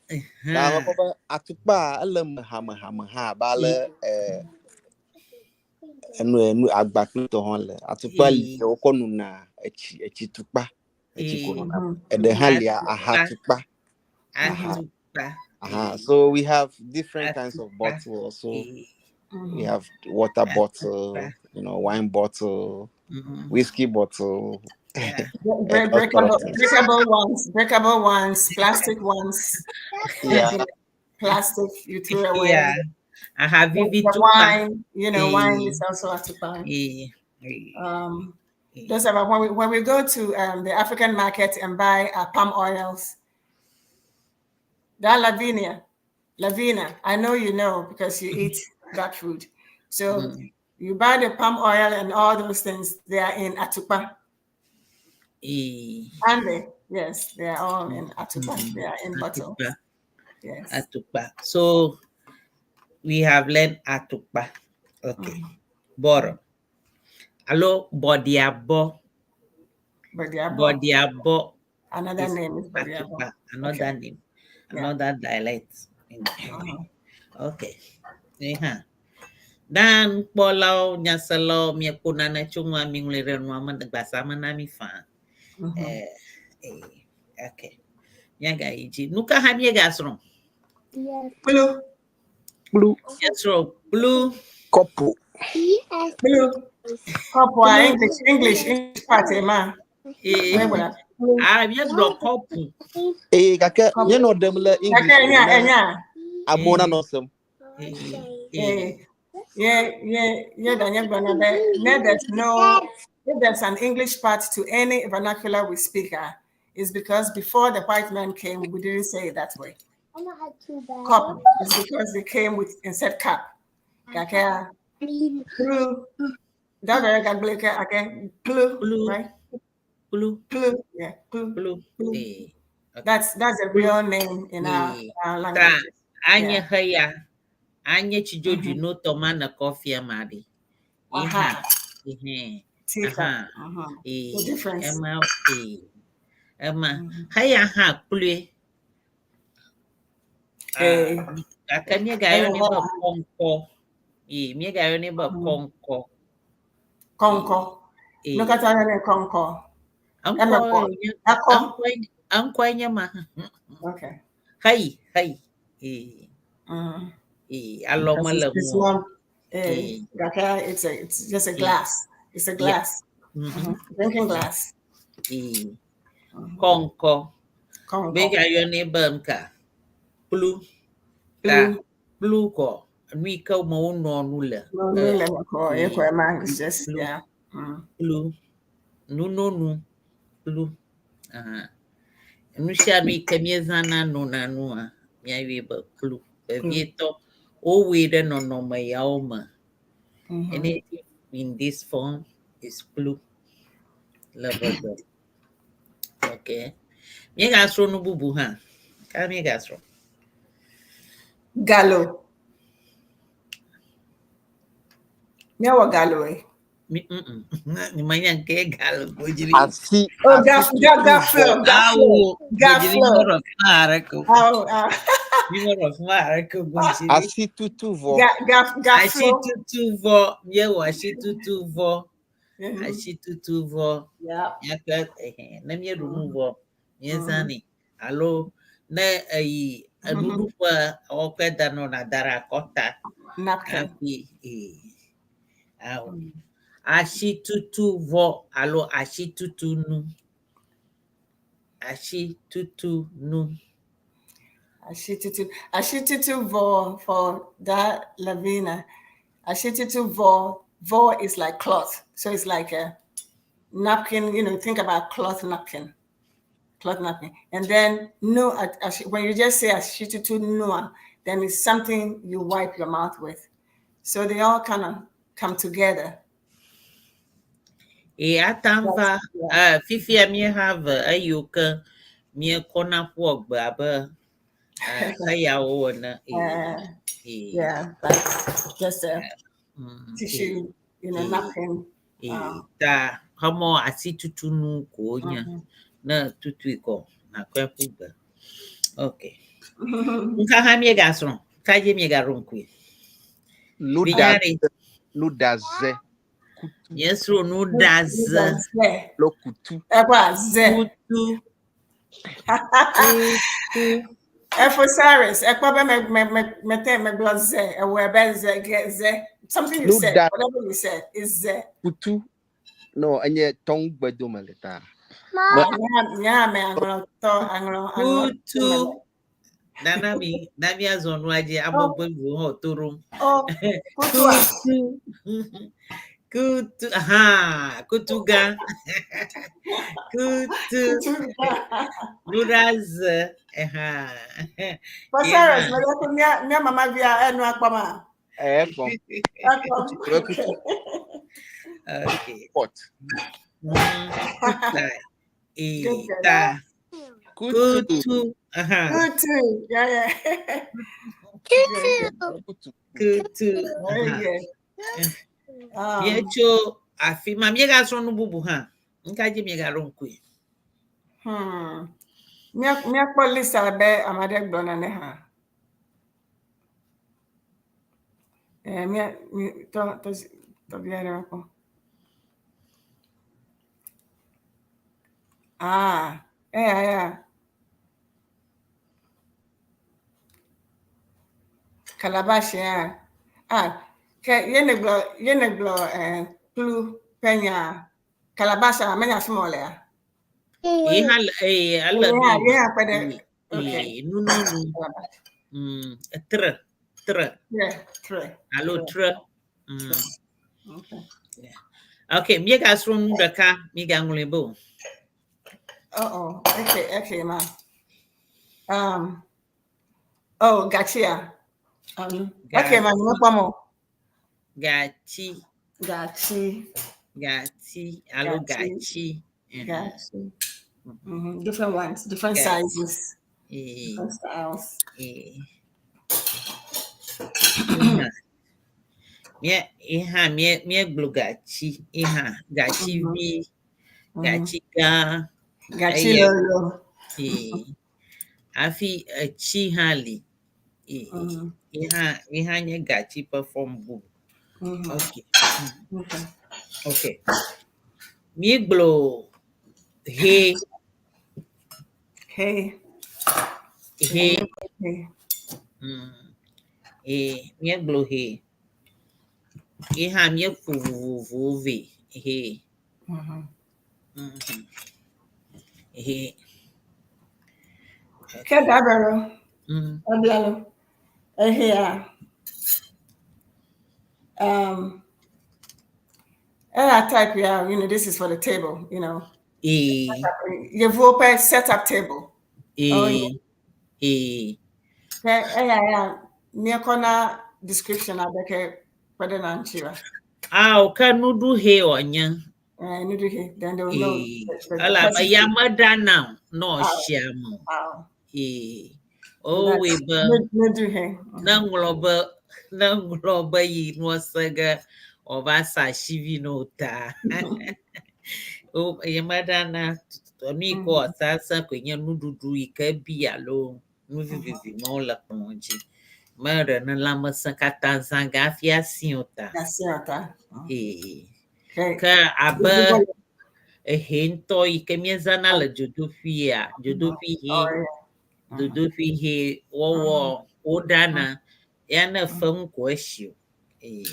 Ta mekpɔ be atukpa ele me hamehame hã abe ale enu agba kple tɔ hã le. Atukpa li wokɔ nona etsi, etsitukpa, etsi ko nona. Eɖe hã lia ahatukpa. Atukpa. Aha. So we have different kinds of bottle also. We have water bottle, wine bottle, whiskey bottle. And all sort of things. Breakable ones, plastic ones. Plastic you threw away. Yeah. Aha, The vivi tukpa. wine, wine is also atukpa. Those are when we go to the African market and buy palm oils. That Lavinia, Lavina, I know you know because you eat that food. So you buy the palm oil and all those things, they are in atukpa. And they, yes, they are all in atukpa. They are in bottles. Atukpa. Yes. Atukpa. So we have learned atukpa. Okay. Boro. Alo bodiabo. Bodiabo. Bodiabo. Another is name is bodiabo. Atukpa. Another name. Another dialect. Okay. Yeah. Dan kpɔlawo, nyaselawo, miekpo nane tso nua mi ŋlɔe ɖe nua me gbasa me na mi faa. Okay. Míagayi dzi. Nu ka hã míegasrɔ̃? Kplu. Kplu. Míesrɔ̃ kplu. Kɔpu. Kplu. Kɔpu English part ma. Ah, míegblɔ kɔpu. Ee, gake míenɔ ɖem le English Gake enya na enya. amewo nanɔ sem. Yeah, Daniel gblɔna be ne there's no if there's an English part to any vernacular we speak, it's because before the white man came, we didn't say it that way. Cup is because they came with and said cup. Gake kplu. That very gagleke ake kplu, Kplu. right? Kplu. Kplu, yeah, kplu. Kplu. Kplu. Okay. That's a real name in our, our Ta language. anye heya. Anye tsidzodzoe no tɔ ma ne kɔfia ma ɖe. Iha. Ihe. Teacup. Aha. The difference. Ema ema. Heya hã kplue. Gake míegayɔnɛ be kɔŋkɔ. Míegayɔnɛ be kɔŋkɔ. Kɔŋkɔ. No kata yɔnɛ kɔŋkɔ. Ŋkɔ Eme kɔ. nye Akɔ. ŋkɔe nye ma. Okay. Heyi heyi. Alɔ Because mele it's ŋu o. one. Gake it's just a glass. It's a glass. Drinking glass. Kɔŋkɔ. Kɔŋkɔ. Míegayɔnɛ be ŋka. Kplu. Ta Kplu. kplu kɔ. Nu yi ke me wonɔa nu le. No, no, le me kɔ. Ye kɔ ema. It's just Kplu. yeah. Kplu. Nunonu. Kplu. Aha. Nu sia nu yi ke míezãna nona nua, míayɔe be kplu. Vevietɔ wowɔe ɖe nɔnɔme yawo me. Anything in this form is kplu. Le ʋegbe. Okay. Míegasrɔ̃ nu bubu hã. Ka míegasrɔ̃? Galo. Míawɔ galo e. Mi Manya nke galo gojiri. Asi Oh, asi gaf, gaf, tutu gaflo, vɔ. gaflo, Awo gojiri gaflo. mɔrɔ fún ààrẹ ko. Oh, Mi mɔrɔ fún ààrẹ ko gojiri. Asi tutu vɔ. Gaf, Asi gaflo. tutu vɔ. Míewɔ asi tutu vɔ. Asi tutu vɔ. Yeah. Míaƒe ehe ne míeɖu nu vɔ. Míezãnɛ. Alo ne eyi enuɖuƒe wɔkɔe da nɔ nàda ɖe akɔta Napkin. hafi ee. Awɔ. Asitutu vɔ alo asitutu nu. Asitutu nu. Ashitutu. Ashitutu vo for that Lavina. Ashitutu vo. Vo is like cloth. So it's like a napkin, think about cloth napkin. Cloth napkin. And then no, when you just say ashitutu noa, then it's something you wipe your mouth with. So they all kind of come together. Ee, ate ŋu va Yeah. fifia míeha ve eyiwo ke míekɔna ƒua gbe abe eyawo ene. Ee, ee, Yeah, like just a ee, tissue, Eh. napkin. ee. Ah. Ta hemɔ asitutunu ko wonye. Ne tutui kɔ nàkɔe ƒu gbe. Ok. Nuka hã míegasrɔ̃? Ka dzi míegaɖo ŋkui? Nuɖaze, Vinyare, nuɖaze, kutu, míesrɔ̃ nuɖaze, Ze. lo kutu. Ekwa ze. kutu, kutu. Efo Cyrus, ekwa be me me me me te me gblɔ ze, ewe be ze ge ze. Something you said, Nuɖa whatever you said is ze. kutu. No, enye tɔŋgbedome le ta. Ma. Nya me aŋlɔ tɔ aŋlɔ aŋlɔ. Kutu. Nana mi, na míazɔ nua dzi, ame gbegbewo hã to ɖom. Oh, kutua. Kutu. Kutu. Aha, kutu gã. Kutu. Kutu. Nuɖaze. Aha. For Cyrus, me le mia mia mama via enu akpama. Ekpɔm. Akpam. Kutu kutu Okay. pot. Ta. E, Good girl. ta. Kutu. Kutu. Aha. Kutu. Yeah. Kutu. Kutu. Kutu. Very Aha. good. Míetso afi ma, míegasrɔ̃ nu bubu hã. Nuka dzi míegaɖo ŋkui? Mia míakpɔ list abe ame aɖe gblɔ nane hã. Eh, mia mi tɔ tɔ tɔvi aɖe makpɔ. Ah, eya eya. Calabash ya. Ah, ke ye ne gblɔ ye ne gblɔ eh kplu ƒe nya. Calabash a menya afi ma wòlea? Ye hã le ee ele Ye hã nu. ye hã kpe ɖe. Okay. Ee, nunonu. Calabash. Tre, tre Yeah, tre. alo tre. Okay. Ok, míegasrɔ̃ nu ɖeka, mígaŋlɔe be o. Uh-oh. Okay, ma. Oh, gachia. Okay, ma, no mo. Gatsi, Gachi. gatsi alo Gatsi. gatsi. Gachi. Different ones, different Gachi. sizes, Ee, different styles. ee. Ihe mía ihe mía míegblɔ gatsi, ihe gatsi vi, gatsi gã. Gachi Eye. lolo. Ee. Hafi etsi hã li. Ee. Ihe ihe nye gatsi ƒe form bubu. Ok. Okay. Ok. Míegblɔ he, Hey. he. Hey. He, míegblɔ he. Ye hã míeƒo vovovowo vɛ. He. He. Ke dabero. Abialo. Ehia. And I type, yeah, this is for the table. Ee, Yevuwo ƒe set up table. Oh, yeah. ee, ee. Ke eya ya míekɔna description aɖeke kpe ɖe na ŋuti wa. Awo ke nuɖuhe wònye. Eh, nuɖuhe, then they will know. Ee. The Elabe recipe. ya meɖana o ne Ah. wòtsia eme o. Wow. Ee. Wowɔe be Nuɖuhe. ne ŋlɔ be ne ŋlɔ be yi nua se ge wòava sa asivi na wo ta. O ye meɖana nu yi ke wòasesẽ koe nye nuɖuɖu yi ke bi alo nu vivivi mawo le kplɔ dzi. Meɖe ne lãmesẽ katã zã ge hafi asi o ta. Asiata. Ee. Okay. Ke abe Ehe ŋutɔ yi ke míezãna le dzodoƒea, dzodoƒi he, Oh, yeah. Dzodoƒi he wɔwɔ woɖana ya ne fe ŋu ko esi o. Ee.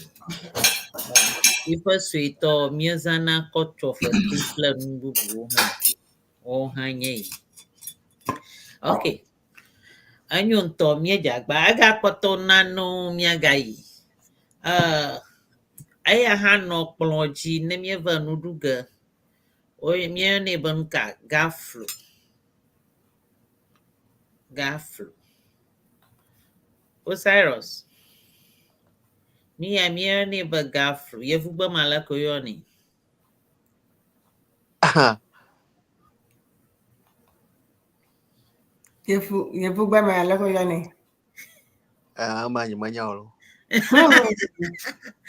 Yiƒe suetɔ míezãna kɔ tsɔ fetri kple nu bubuwo hã. Woawo hã nye yi. Ok. Enyo ŋutɔ míedze agba. Egakpɔtɔ nanewo míagayi. Ee, eya hã nɔ kplɔ dzi ne míeva nu ɖu ge. Woy míeyɔnɛ be nuka? Gaflo. Gaflo. Osiris. Nu ya míeyɔnɛ be gaflo. Yevugbe me aleke woyɔnɛ? Aha. Yevu yevugbe me aleke woyɔnɛ? Ah, ma nyemenya o lo.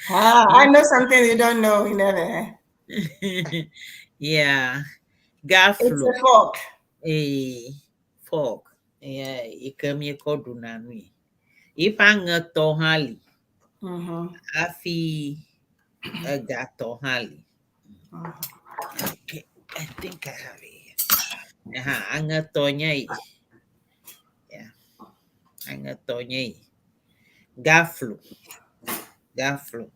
Ah, I know something you don't know. You never. Yeah. It's Gaflo. a fork. Eh, fork. Yeah, yi ke míekɔ ɖuna nui. Yiƒe aŋetɔ hã li hafi egatɔ hã li. Okay, I think I have it here. Aha, aŋetɔ nye yi. Yeah, aŋetɔ nye yi. Gaflo. Gaflo.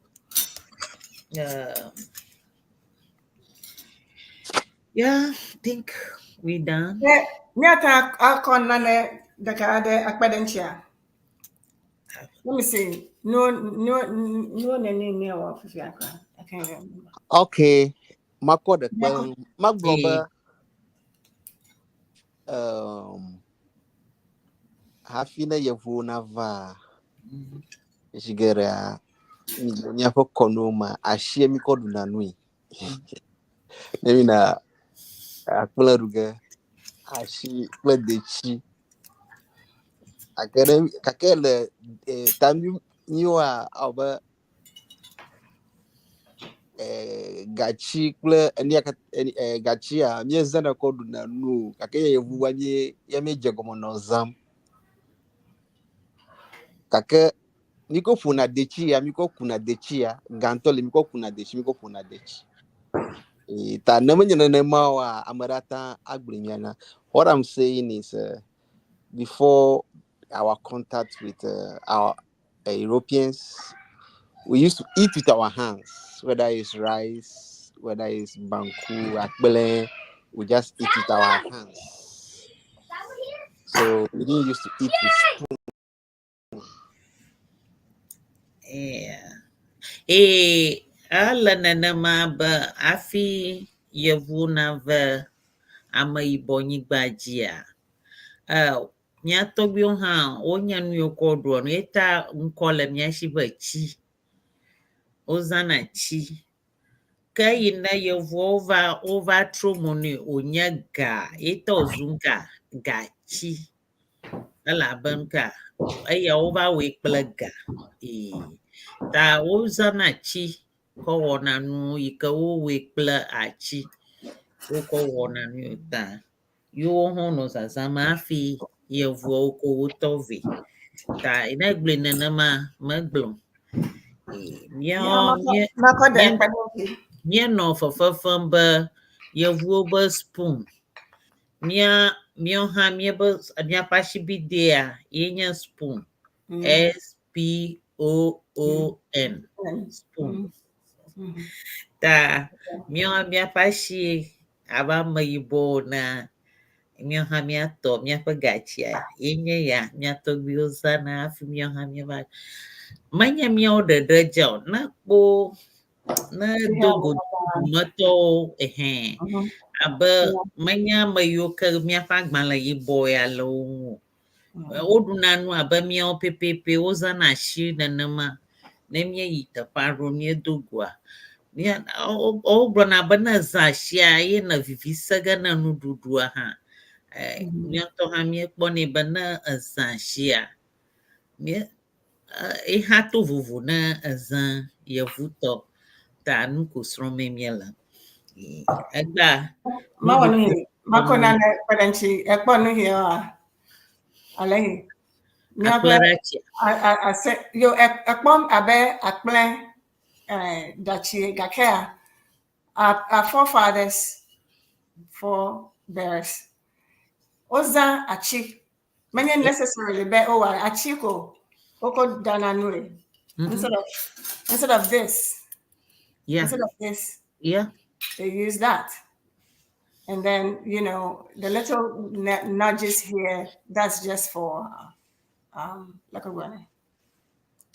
Yeah, I think we done. Ne míate akɔ nane ɖeka aɖe akpe ɖe ŋutia. Let me see. No, nene míewɔ fifia koa. I can't remember. Okay. Makɔ ɖe kpe Míakɔ. ŋu. Magblɔ be Eh, hafi ne yevuwo nava zi geɖea, le míaƒe kɔnuwo me asie mi kɔ ɖuna nui. Ne mina akple ɖu ge, asi kple detsi. Gake ne gake le ta mi miwoa awɔ be gatsi kple enu ya kat- gatsia míezãna kɔ ɖuna nu o. Gake yevuwoa mí ya míedze gɔme nɔ zãm. Gake mi kɔ ƒona detsi ya, mi kɔ kuna detsi ya, gãtɔ le mi kɔ kuna detsi, mi kɔ ƒona detsi. Ta ne menye nenema oa, ame ɖe ate ŋu agblɔe mia na. What I'm saying is, before our contact with our Europeans, we used to eat with our hands, whether it's rice, whether it's banku, akple, we just eat with our hands. So we didn't used to eat with spoon. Yeah. Ee, ele nenema be hafi yevu nave ameyibɔ nyigba dzia, mía tɔgbuiwo hã wonye nu yiwo kɔ ɖua nu. Eta ŋkɔ le mía si be tsi. Wozãna tsi. Ke yi ne yevuawo va wova trɔ mo nɛ wònye ga ye ta wòzu ga gatsi. Elabe nuka eya wova wɔe kple ga. Ee. Ta wozãna tsi kɔ wɔna nu yi ke wowɔe kple atsi. Wokɔ wɔna nu ta yewo hã nɔ zazãm hafi yevuawo ko wotɔ vɛ. Ta ne egblɔe nenema megblɔ. Ee, Yeah, míawo makɔ mía makɔ ɖe mía kpe ɖe ŋuti. míenɔ fefefem be yevuwo be spoon. Mía míawo hã míebe míaƒe asibidea ye nye spoon. S P O O N spoon. Ta míawo míaƒe asi abe ameyibɔ enea, míawo hã míatɔ míaƒe gatsia ye nye ya mía tɔgbuiwo zãna hafi míawo hã míeva. Menye míawo ɖeɖe dze o. Ne kpo ne do go dumetɔwo ehɛn abe menye ame yiwo ke míaƒe agbalẽ yibɔ ya le wo ŋu o. Woɖuna nu abe míawo pɛpɛpɛ wozãna asi nenema. Ne míeyi teƒe aɖewo míedo goa, mía wogblɔna be ne èzã asia ye ne vivi se ge ne nuɖuɖua hã. Mía ŋutɔ hã míekpɔnɛ be ne èzã asia, mía ye hã to vovo ne èzã yevutɔ. Ta nu ko srɔ̃mee míele. Egbea Mawɔ nu nuɖuɖu yi makɔ nane kpe ɖe ŋuti. Ekpɔ nu yi oa? Ale yi. Míaƒe akple ɖe atsia. Ase yo ekpɔm abe akple datsi gakea our forefathers forebears. Wozã atsi. Menye necessarily be wowɔ atsi ko wokɔ ɖana nue. Instead of this, instead of this, they use that. And then, the little nudges here, that's just for, like a running.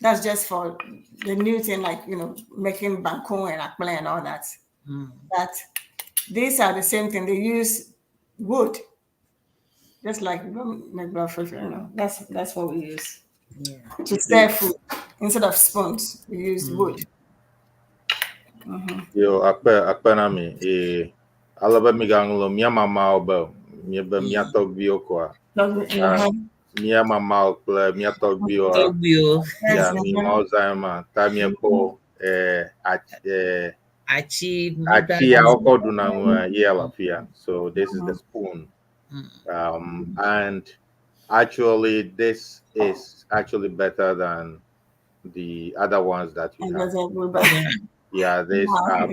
That's just for the new thing, like, making banku and akple and all that. But these are the same thing. They use wood, just like that's what we use to stir food. Instead of spoons, we use wood. Yo, akpe akpe na mi. E ale be migaŋlɔ mía mamawo be o. Míebe mía tɔgbuiwo koa. Mía mamawo kple mía tɔgbuiwoa. Tɔgbuiwo. Ya mi mawo zã ma ta míekpɔ atsi Atsi. Atsi ya wokɔ ɖuna nua ye le afia. So this is the spoon. And actually this is actually better than the other ones that we And have. there's a wood, but- Yeah, these are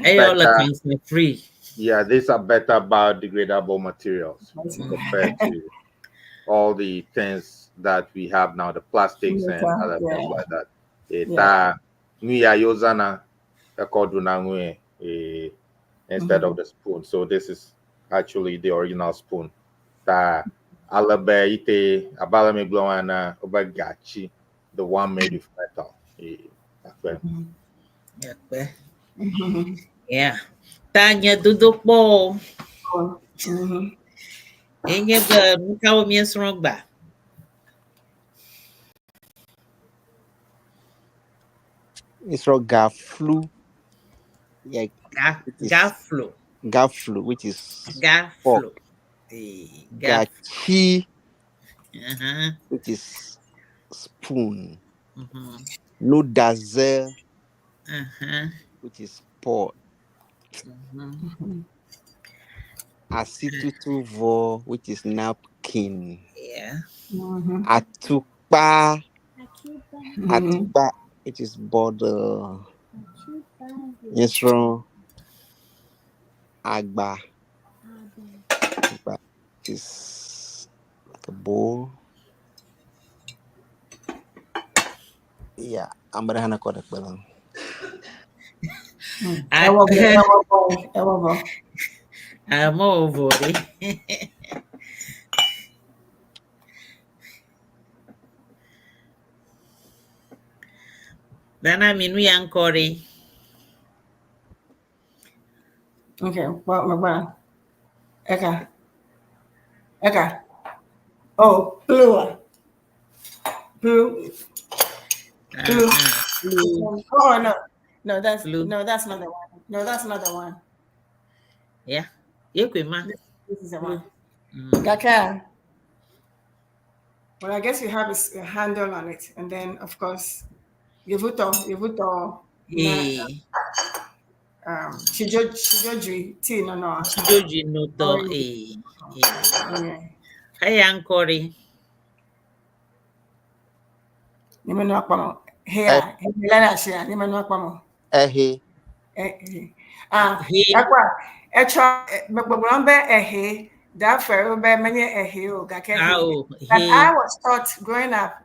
Eya le better. Cancer free. Yeah, these are better biodegradable materials compared to all the things that we have now, the plastics and other things like that. Ta nu ya yozana ekɔ ɖuna nue instead of the spoon. So this is actually the original spoon. Ta ale be ite abala mi gblɔ na obe gatsi, the one made with metal. Akpe. Akpe. Yeah. Ta nye dodokpɔ o. Enye be nu kawo míesrɔ̃ gbã? Míesrɔ̃ gaflu. Yeah, Ga it is gaflo. Gaflu, which is Gaflo. Fork. Gaf. Gatsi, which is spoon. Nuɖaze, which is pot. Asitutuvɔ, which is napkin. Atukpa, atukpa, which is bottle. Míesrɔ̃ agba, agba, which is like a bowl. Yeah, ame ɖe hã nakɔ ɖe kpe la. Ɛwɔ bɔ, ɛwɔ bɔ, ɛwɔ bɔ. Amewo vɔ ɖe. Dana mi nu ya ŋkɔ ɖe. Okay, well, well, okay. Okay. Oh, blue. Blue. Blue. Blue. Oh no, no, that's Blue. no, that's not the one. No, that's not the one. Yeah. Yekwe ma. This is the one. Gaka. Well, I guess you have a handle on it, and then of course, Yevuto, Yevuto, Chijo, Chijojui, tea, no. Chijoji notɔ. Oh, Eh. Yeah. Eya ŋkɔ ɖe. Nimenu akpamo. Here, Helena, share. Nimenu akpamo. Ehe. Eh, eh. Ah, He. akwa. Echo, megbɔgblɔm be ehe, dafɛ be menye ehe o, gake he. Awo. But He. I was taught growing up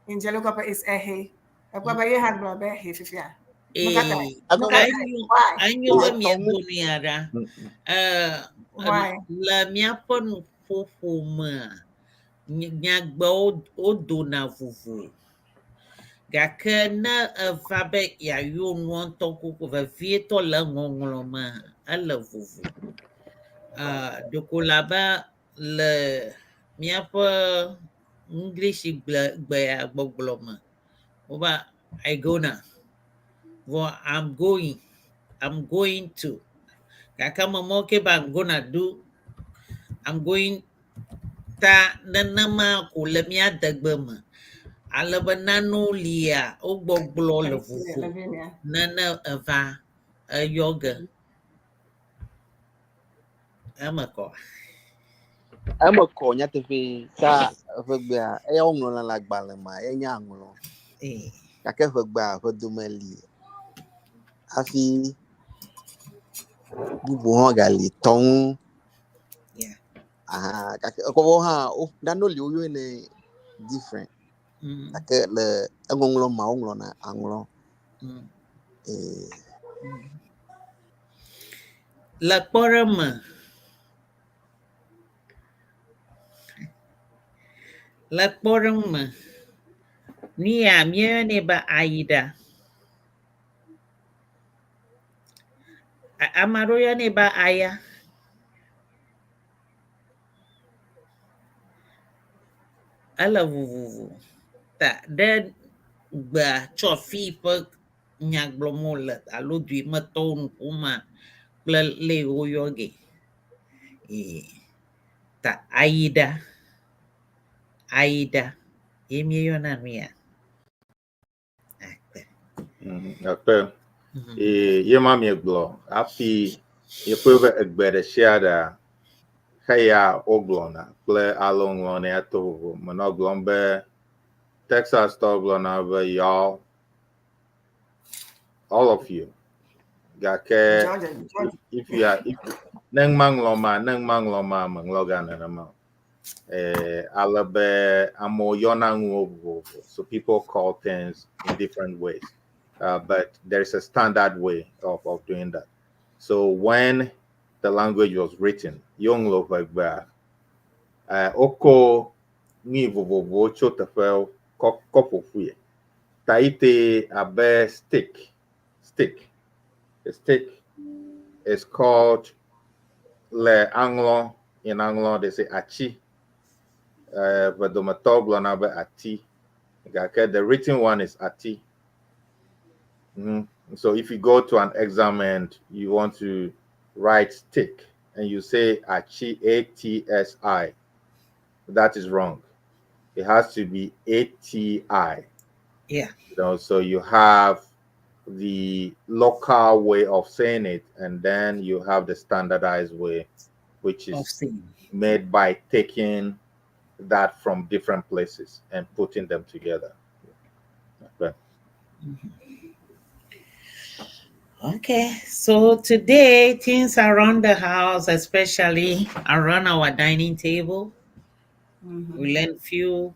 in Dzelukope is ehe. Ekpɔ be ye hã gblɔ be ehe fifia. Nukata? Eh. Nukata? Why? Anyo be míedo nu ya ɖa. Why? Le míaƒe nuƒoƒo mea, nyagbewo wodona vovo. Gake ne eva be yeayɔ nua ŋutɔ koko vevietɔ le ŋɔŋlɔ mea, ele vovo. Ɖeko le abe le míaƒe English gble gbea gbɔgblɔ me, wobe I gonna, vɔ I'm going, I'm going to. Gake ame mawo ke be I'm gonna do, I'm going ta nenema ko le mía degbe me. Ale be nanewo lia wogbɔgblɔ le vovo ne ne eva eyɔ ge. Eme kɔ. Eme kɔ nyateƒe ta ʋegbea eya woŋlɔna le agbalẽ me ye nye aŋlɔ. Gake ʋegbea ʋedome li hafi. Bubu hã gali tɔŋu. Yeah. Aha, gake ekɔwo hã wo nanewo li woyɔnɛ different. Gake le eŋɔŋlɔ ma woŋlɔna aŋlɔ. Eh, Le kpɔɖeŋu me, le kpɔɖeŋu me, nu ya míeyɔnɛ be ayiɖa. Ame aɖewo yɔnɛ be aya. Ele vovovo ta ɖe gbea tsɔ fi ƒe nya gblɔm wole alo du yi me tɔwo nu ƒom kple le woyɔ ge. Ee, ta ayiɖa, ayiɖa ye míeyɔna nu ya. Akpe. Akpe. Ee, ye ma miegblɔ hafi míekpɔe be egbe ɖe sia ɖea, xeya wogblɔna kple ale woŋlɔnɛ eto vovo. Menɔ gblɔm be Texas tɔwo gblɔna be y'all, all of you. Gake Georgia, Georgia. if you are if ne ŋma ŋlɔ ma ne ŋma ŋlɔ ma meŋlɔ ga nenema o. Eh, ale be amewo yɔna nuwo vovovo. So people call things in different ways. But there is a standard way of doing that. So when the language was written, yewoŋlɔ ʋegbea, wokɔ nui vovovowo tso teƒewo kɔ kɔ ƒo ƒui. Ta ite abe stick, stick. A stick is called le aŋlɔ in aŋlɔ they say achi. Ʋedometɔwo gblɔna be ati. Gake the written one is ati. So if you go to an exam and you want to write stick and you say achi A T S I, that is wrong. It has to be A T I. So you have the local way of saying it, and then you have the standardized way, which Of is saying. made by taking that from different places and putting them together. Okay. Okay, so today things around the house, especially around our dining table, we learn few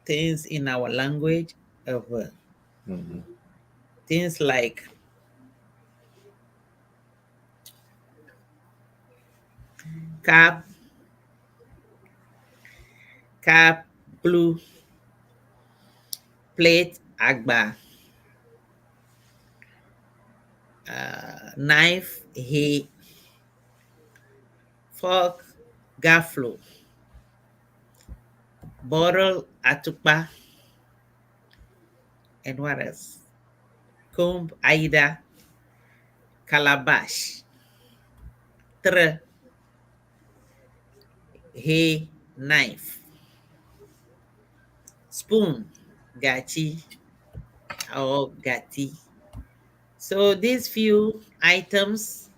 things in our language of things like cup, cup, blue, plate, agba, knife, he, fork, gaflo, bottle, atukpa, and what else? Comb, aida, calabash, tre, he, knife, spoon, gachi, or gati. So these few items,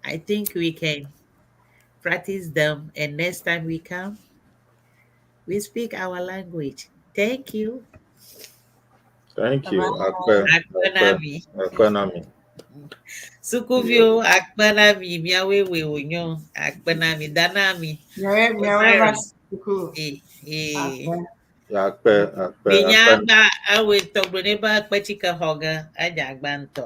I think we can practice them, and next time we come, we speak our language. Thank you. Thank you. Bye-bye. Akpe, Akpe na akpe, mi. akpe na mi. Sukuviwo, akpe na mi, miawoe woe wònyo. Akpe na mi, dana mi. Nyawe nyawe va Osiris. suku. Eh, eh. Akpe. Akpe, akpe, Minya akpe. gba ewoe tɔgbe ne be akpetsike xɔ ge, edze agba ŋutɔ.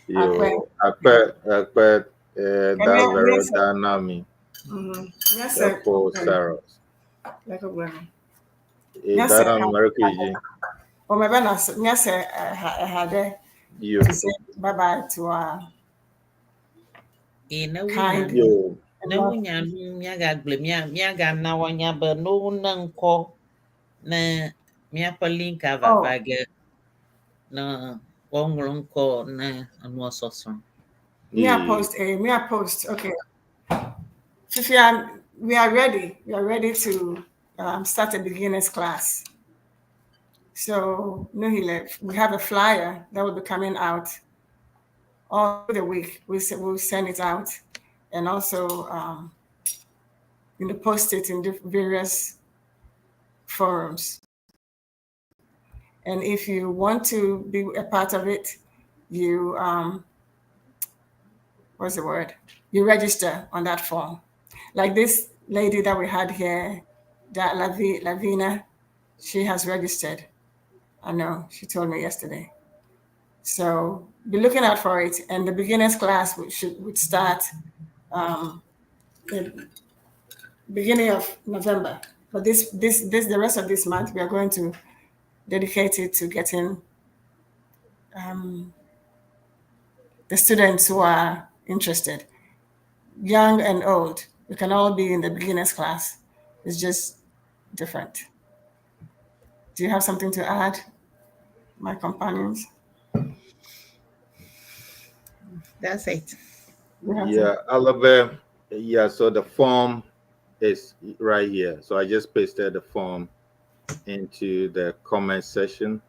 Yeah. Yo, Akpe. akpe, akpe, eh, Kemi Davero, yes. Danami, Yes, sir. Epo, Saros. Like a woman. Eh, Yes, sir. Danami, Marukiji. Well, my brother, yes, sir. Had Yo, to say bye bye to our Eh, ne wonya kind nu, yo. ne wonya nu míagagblɔe, mía míagana woanya be ne wone ŋkɔ ne míaƒe link ava Oh. va ge ne woaŋlɔ ŋkɔ ne enua sɔsrɔ̃. Me a Yeah. post, me a post. Okay. Fifia, we are ready. We are ready to start a beginners class. So, Nuhile, we have a flyer that will be coming out all the week. We'll send it out and also post it in various forums. And if you want to be a part of it, You what's the word? You register on that form. Like this lady that we had here, that Lavina, she has registered. I know, she told me yesterday. So be looking out for it. And the beginners class would start the beginning of November. But this this this the rest of this month we are going to dedicate it to getting the students who are interested, young and old. We can all be in the beginners class. It's just different. Do you have something to add, my companions? That's it. Yeah, Oliver. Yeah, so the form is right here. So I just pasted the form into the comment section.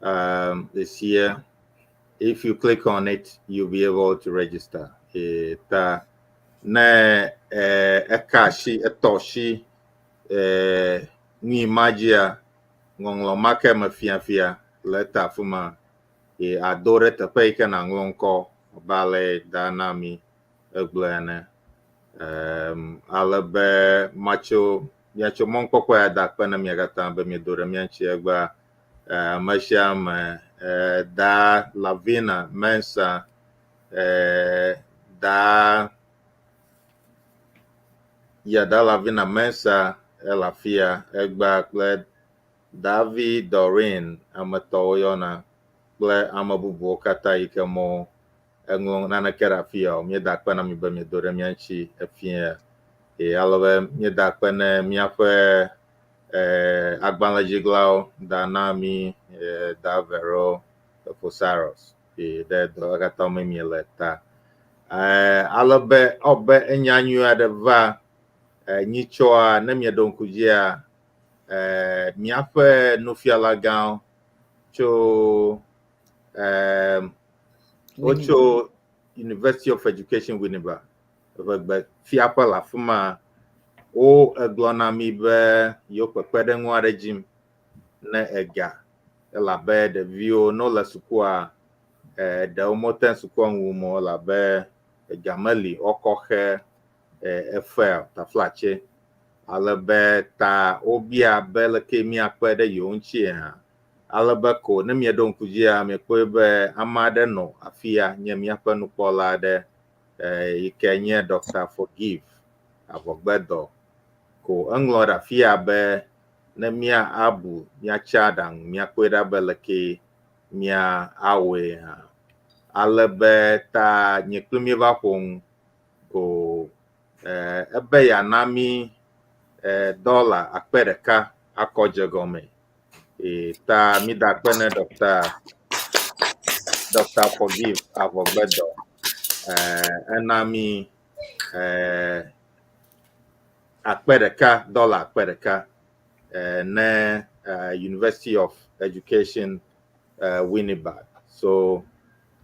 It's here. If you click on it, you'll be able to register. Ta ne eka shi etɔ shi nui ma dzia ŋɔŋlɔ ma ke me fiafia le ta afi ma e ado ɖe teƒe yi ke nàŋlɔ ŋkɔ abe ale da na mi egblɔe ene. Ale be matso miatso mɔnukpɔkpɔ ya da akpe na mia katã be miedo ɖe mía ŋuti egbea. Ame sia ame da Lavina Mensa da ya da Lavina Mensa ele afia egbea kple David Doreen ame etɔ̃ woyɔna kple ame bubuwo katã yi ke mo eŋlɔ naneke ɖe afia o. Míeda akpe na mi be miedo ɖe mía ŋuti efia. Eye ale be míeda akpe ne míaƒe agbalẽdziglawo da na mi da Vero Fosaros ɖe dɔ katã me miele ta. Ale be ɔbe enya nyui aɖe va nyitsɔa ne mieɖo ŋku dzia míaƒe nufiala gãwo tso wotso University of Education Winneba ʋegbe fiaƒe le afi ma wo egblɔ na mi be yewo kpekpeɖeŋu aɖe dzim ne ega elabe ɖeviwo ne wole sukua ɖewo mete sukua ŋu wum o elabe ega meli woakɔ xe efe taflatse ale be ta wobia be leke míakpe ɖe yewo ŋuti hã ale be ko ne mieɖo ŋku dzia miekpɔe be ame aɖe nɔ afia nye míaƒe nukpɔla aɖe yi ke nye Dr. Forgive Avɔgbedɔ ko eŋlɔ ɖe afia be ne mía abu míatsi aɖaŋu míakpɔe ɖa be leke mía awɔe hã ale be ta nye kple míeva ƒo nu ko ebe yeana mí dɔla akpe ɖeka akɔ dze gɔme e ta mída akpe ne Dr. Forgive Avɔgbedɔ ena mí akpe ɖeka dɔla akpe ɖeka ne University of Education Winneba. So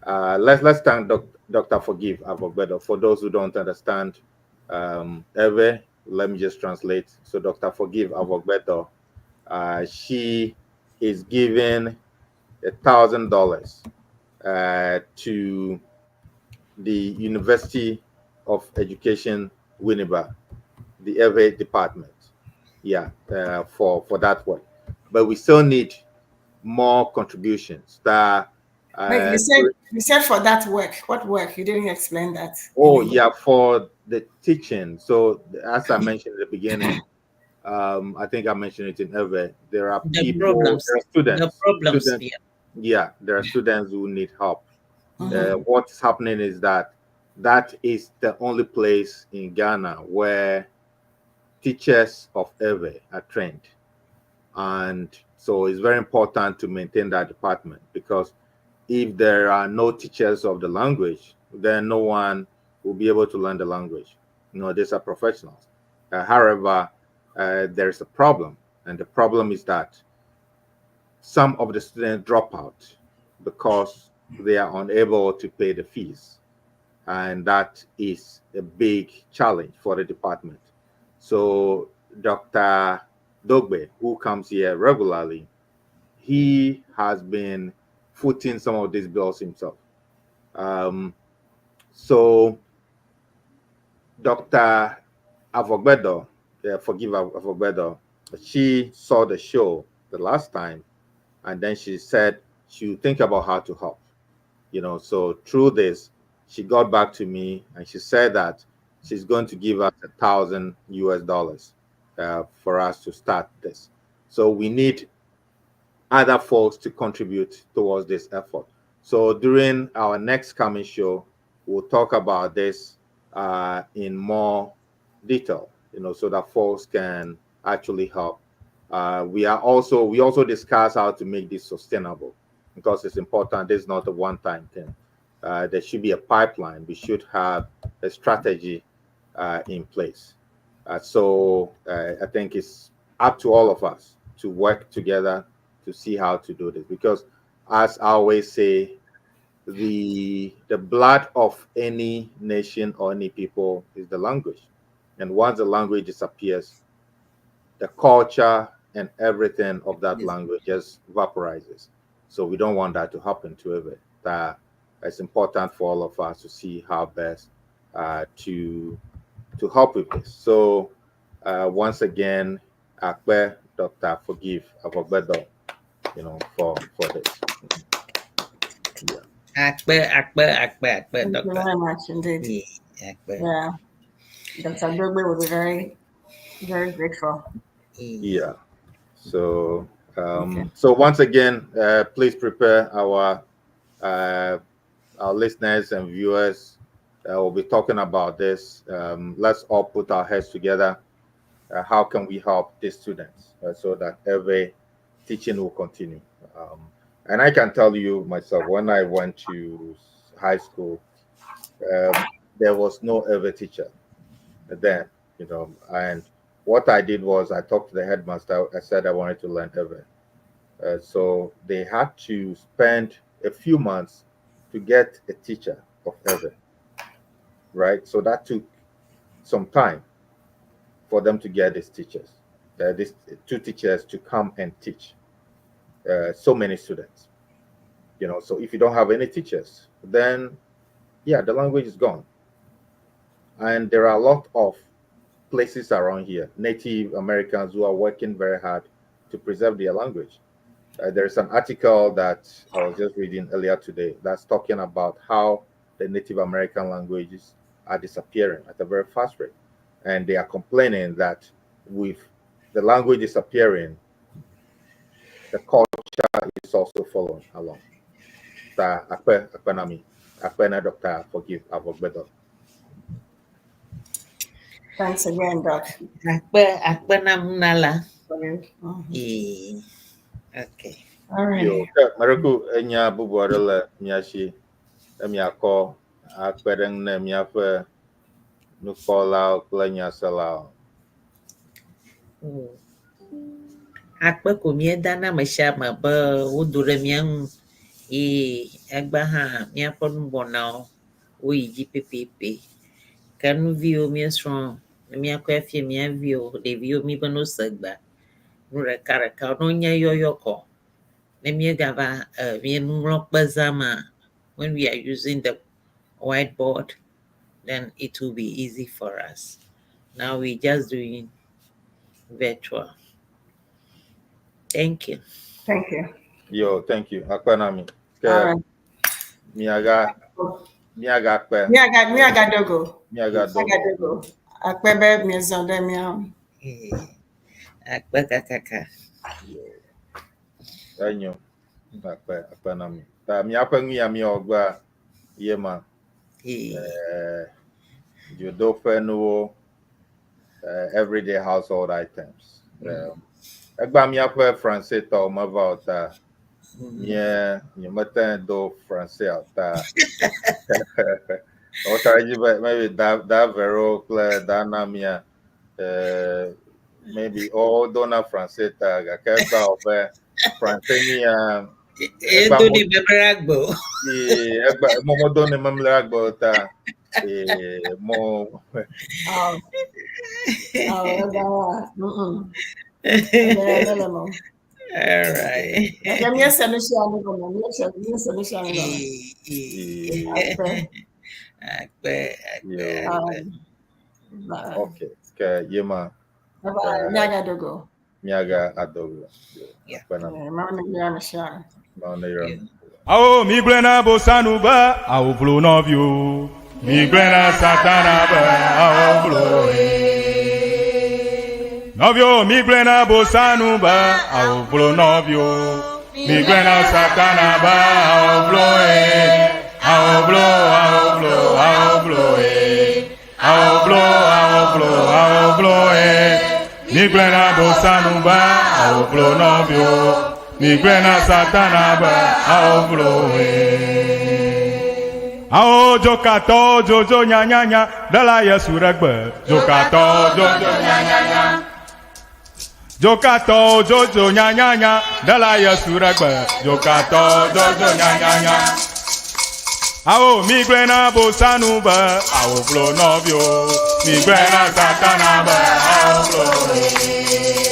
let's thank Dr. Forgive Avogbedo. For those who don't understand Ewe, let me just translate. So Dr. Forgive Avogbedo, she is giving $1,000 to the University of Education Winneba, the Ewe department. Yeah, for that work. But we still need more contributions. That Wait, you said for that work. What work? You didn't explain that. Oh yeah, for the teaching. So as I mentioned at the beginning, I think I mentioned it in Ewe. There are The people, problems. there are students. The problems. students, yeah, there are students who need help. What's happening is that that is the only place in Ghana where teachers of Ewe are trained. And so it's very important to maintain that department, because if there are no teachers of the language, then no one will be able to learn the language. These are professionals. However, there is a problem, and the problem is that some of the students drop out because they are unable to pay the fees. And that is a big challenge for the department. So Dr. Dogbe, who comes here regularly, he has been footing some of these bills himself. So Dr. Avorgbedor, forgive Avorgbedor, she saw the show the last time, and then she said she would think about how to help. You know, so through this, she got back to me and she said that she's going to give us $1,000 US for us to start this. So we need other folks to contribute towards this effort. So during our next coming show, we'll talk about this in more detail, so that folks can actually help. We also discuss how to make this sustainable because it's important. This is not a one-time thing. There should be a pipeline. We should have a strategy in place. So I think it's up to all of us to work together to see how to do this because, as I always say, the blood of any nation or any people is the language, and once the language disappears, the culture and everything of that language just vaporizes. So we don't want that to happen to it. That it's important for all of us to see how best to help with this. So once again, Akpe Dr. Forgive Avorgbedor, for this. Yeah. Akpe, akpe, akpe, akpe, Thank you doctor. very much indeed. Yeah, akpe. Yeah. Dr. Dogbe will be very, very grateful. Yeah. So Okay. so once again, please prepare our listeners and viewers. We'll be talking about this. Let's all put our heads together. How can we help these students so that every teaching will continue? And I can tell you myself, when I went to high school, there was no Ewe teacher then, and what I did was I talked to the headmaster. I said I wanted to learn Ewe. So they had to spend a few months to get a teacher of Ewe, right? So that took some time for them to get these teachers, these two teachers to come and teach so many students. So if you don't have any teachers, then yeah, the language is gone. And there are a lot of places around here, Native Americans who are working very hard to preserve their language. There's an article that I was just reading earlier today that's talking about how the Native American languages are disappearing at a very fast rate. And they are complaining that with the language disappearing, the culture is also following along. Ta akpe akpe na mi akpe na Dr. Forgive Avorgbedor. Thanks again, Doc. Akpe, akpe na mnala. Eh, okay. All right. Yo, ke mereku enya bubu aɖe le mia si emiakɔ akpe ɖe ŋu ne miaƒe nukpɔlawo kple nyaselawo. Akpe ko míeda na ame sia ame be wodo ɖe mía ŋu ye egbe hã míaƒe nubɔnawo woyi dzi pɛpɛpɛ. Ke nuviwo míesrɔ̃ ne míakɔe afia mía viwo, ɖeviwo mi be no se gbea, nu ɖeka ɖeka ne wonye yɔyɔ kɔ. Ne míegava mía nuŋlɔkpe zãma, when we are using the whiteboard, then it will be easy for us. Now we just doing virtual. Thank you. Thank you. Yo, thank you. Akpe na mi. Ke All right. miaga miaga kpe Miaga miaga dogo. miaga dogo. Miaga dogo. Akpe be miezɔ ɖe mía ŋu. Eh, Akpe kakaka. Enyo. Akpe akpe na mi. Ta miaƒe nu ya miawɔ gbea ye ma. Eh, Dzodoƒenuwo, everyday household items. Egba miaƒe Francetɔwo meva o ta nye nyemete do Francais o ta wota edzi be maybe da da Vero kple da Namia maybe wodona Francais ta gake egba wɔ be Francais nu ya egba Edo mo ni memre agbo. Egba mo modo ne memle agbo ta mo Oh, oh, egba. Egba mele mo. All right. Ɛkɛ míese nu sia nu gɔme. Míese míese nu sia nu gɔme. Eh, eh. Akpe. Akpe, akpe, Yo. akpe. Alright. Bye. Okay. Ke yema Bye bye. Miaga dogo. miaga adogo. Yeah. Akpe na Eh, Mawu ne yra ame sia ame. Mawu ne yra. Yeah. Awo mi gblẽ na bosanu be awo vlo nɔviwo. Mi gblẽ na satana be awo vlo ye. Nɔviwo mi gblẽ na bosanu be awo vlo nɔviwo. Mi gblẽ na satana be awo vlo ye. Awo vlo awo vlo awo vlo ye. Awo vlo awo vlo awo vlo ye. Mi gblẽ na bosanu be awo vlo nɔviwo. Mi gblẽ na satana be awo vlo ye. Awo dzokatɔ dzodzo nyanyanya ɖela Yesu ɖe gbe. Dzokatɔ dzodzo nyanyanya. Dzokatɔ dzodzo nyanyanya ɖela Yesu ɖe gbe. Dzokatɔ dzodzo nyanyanya. Awo mi gblẽ na bosanu be awo vlo nɔviwo. Mi gblẽ na satana be awo vlo.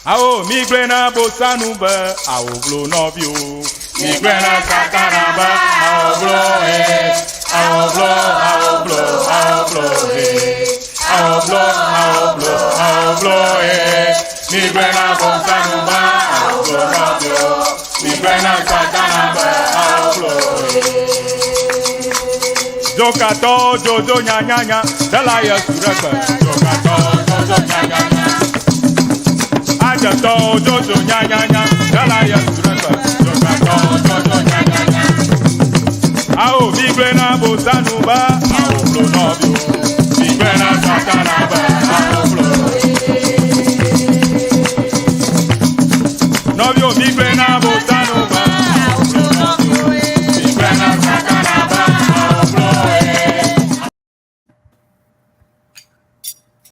Awo mi gblẽ na bosanu be awo vlo nɔviwo. Mi gblẽ na satana be awo vlo he. Awo vlo awo vlo awo vlo he. Awo vlo awo vlo awo vlo he. Mi gblẽ na bosanu be awo vlo nɔviwo. Mi gblẽ na satana be awo vlo he. Dzokatɔ dzodzo nyanyanya ɖela Yesu ɖe gbe. Dzokatɔ dzodzo nyanyanya. Adzetɔ dzodzo nyanyanya ɖela Yesu ɖe gbe. Dzokatɔ dzodzo nyanyanya. Awo mi gblẽ na bosanu be awo vlo nɔviwo. Mi gblẽ na satana be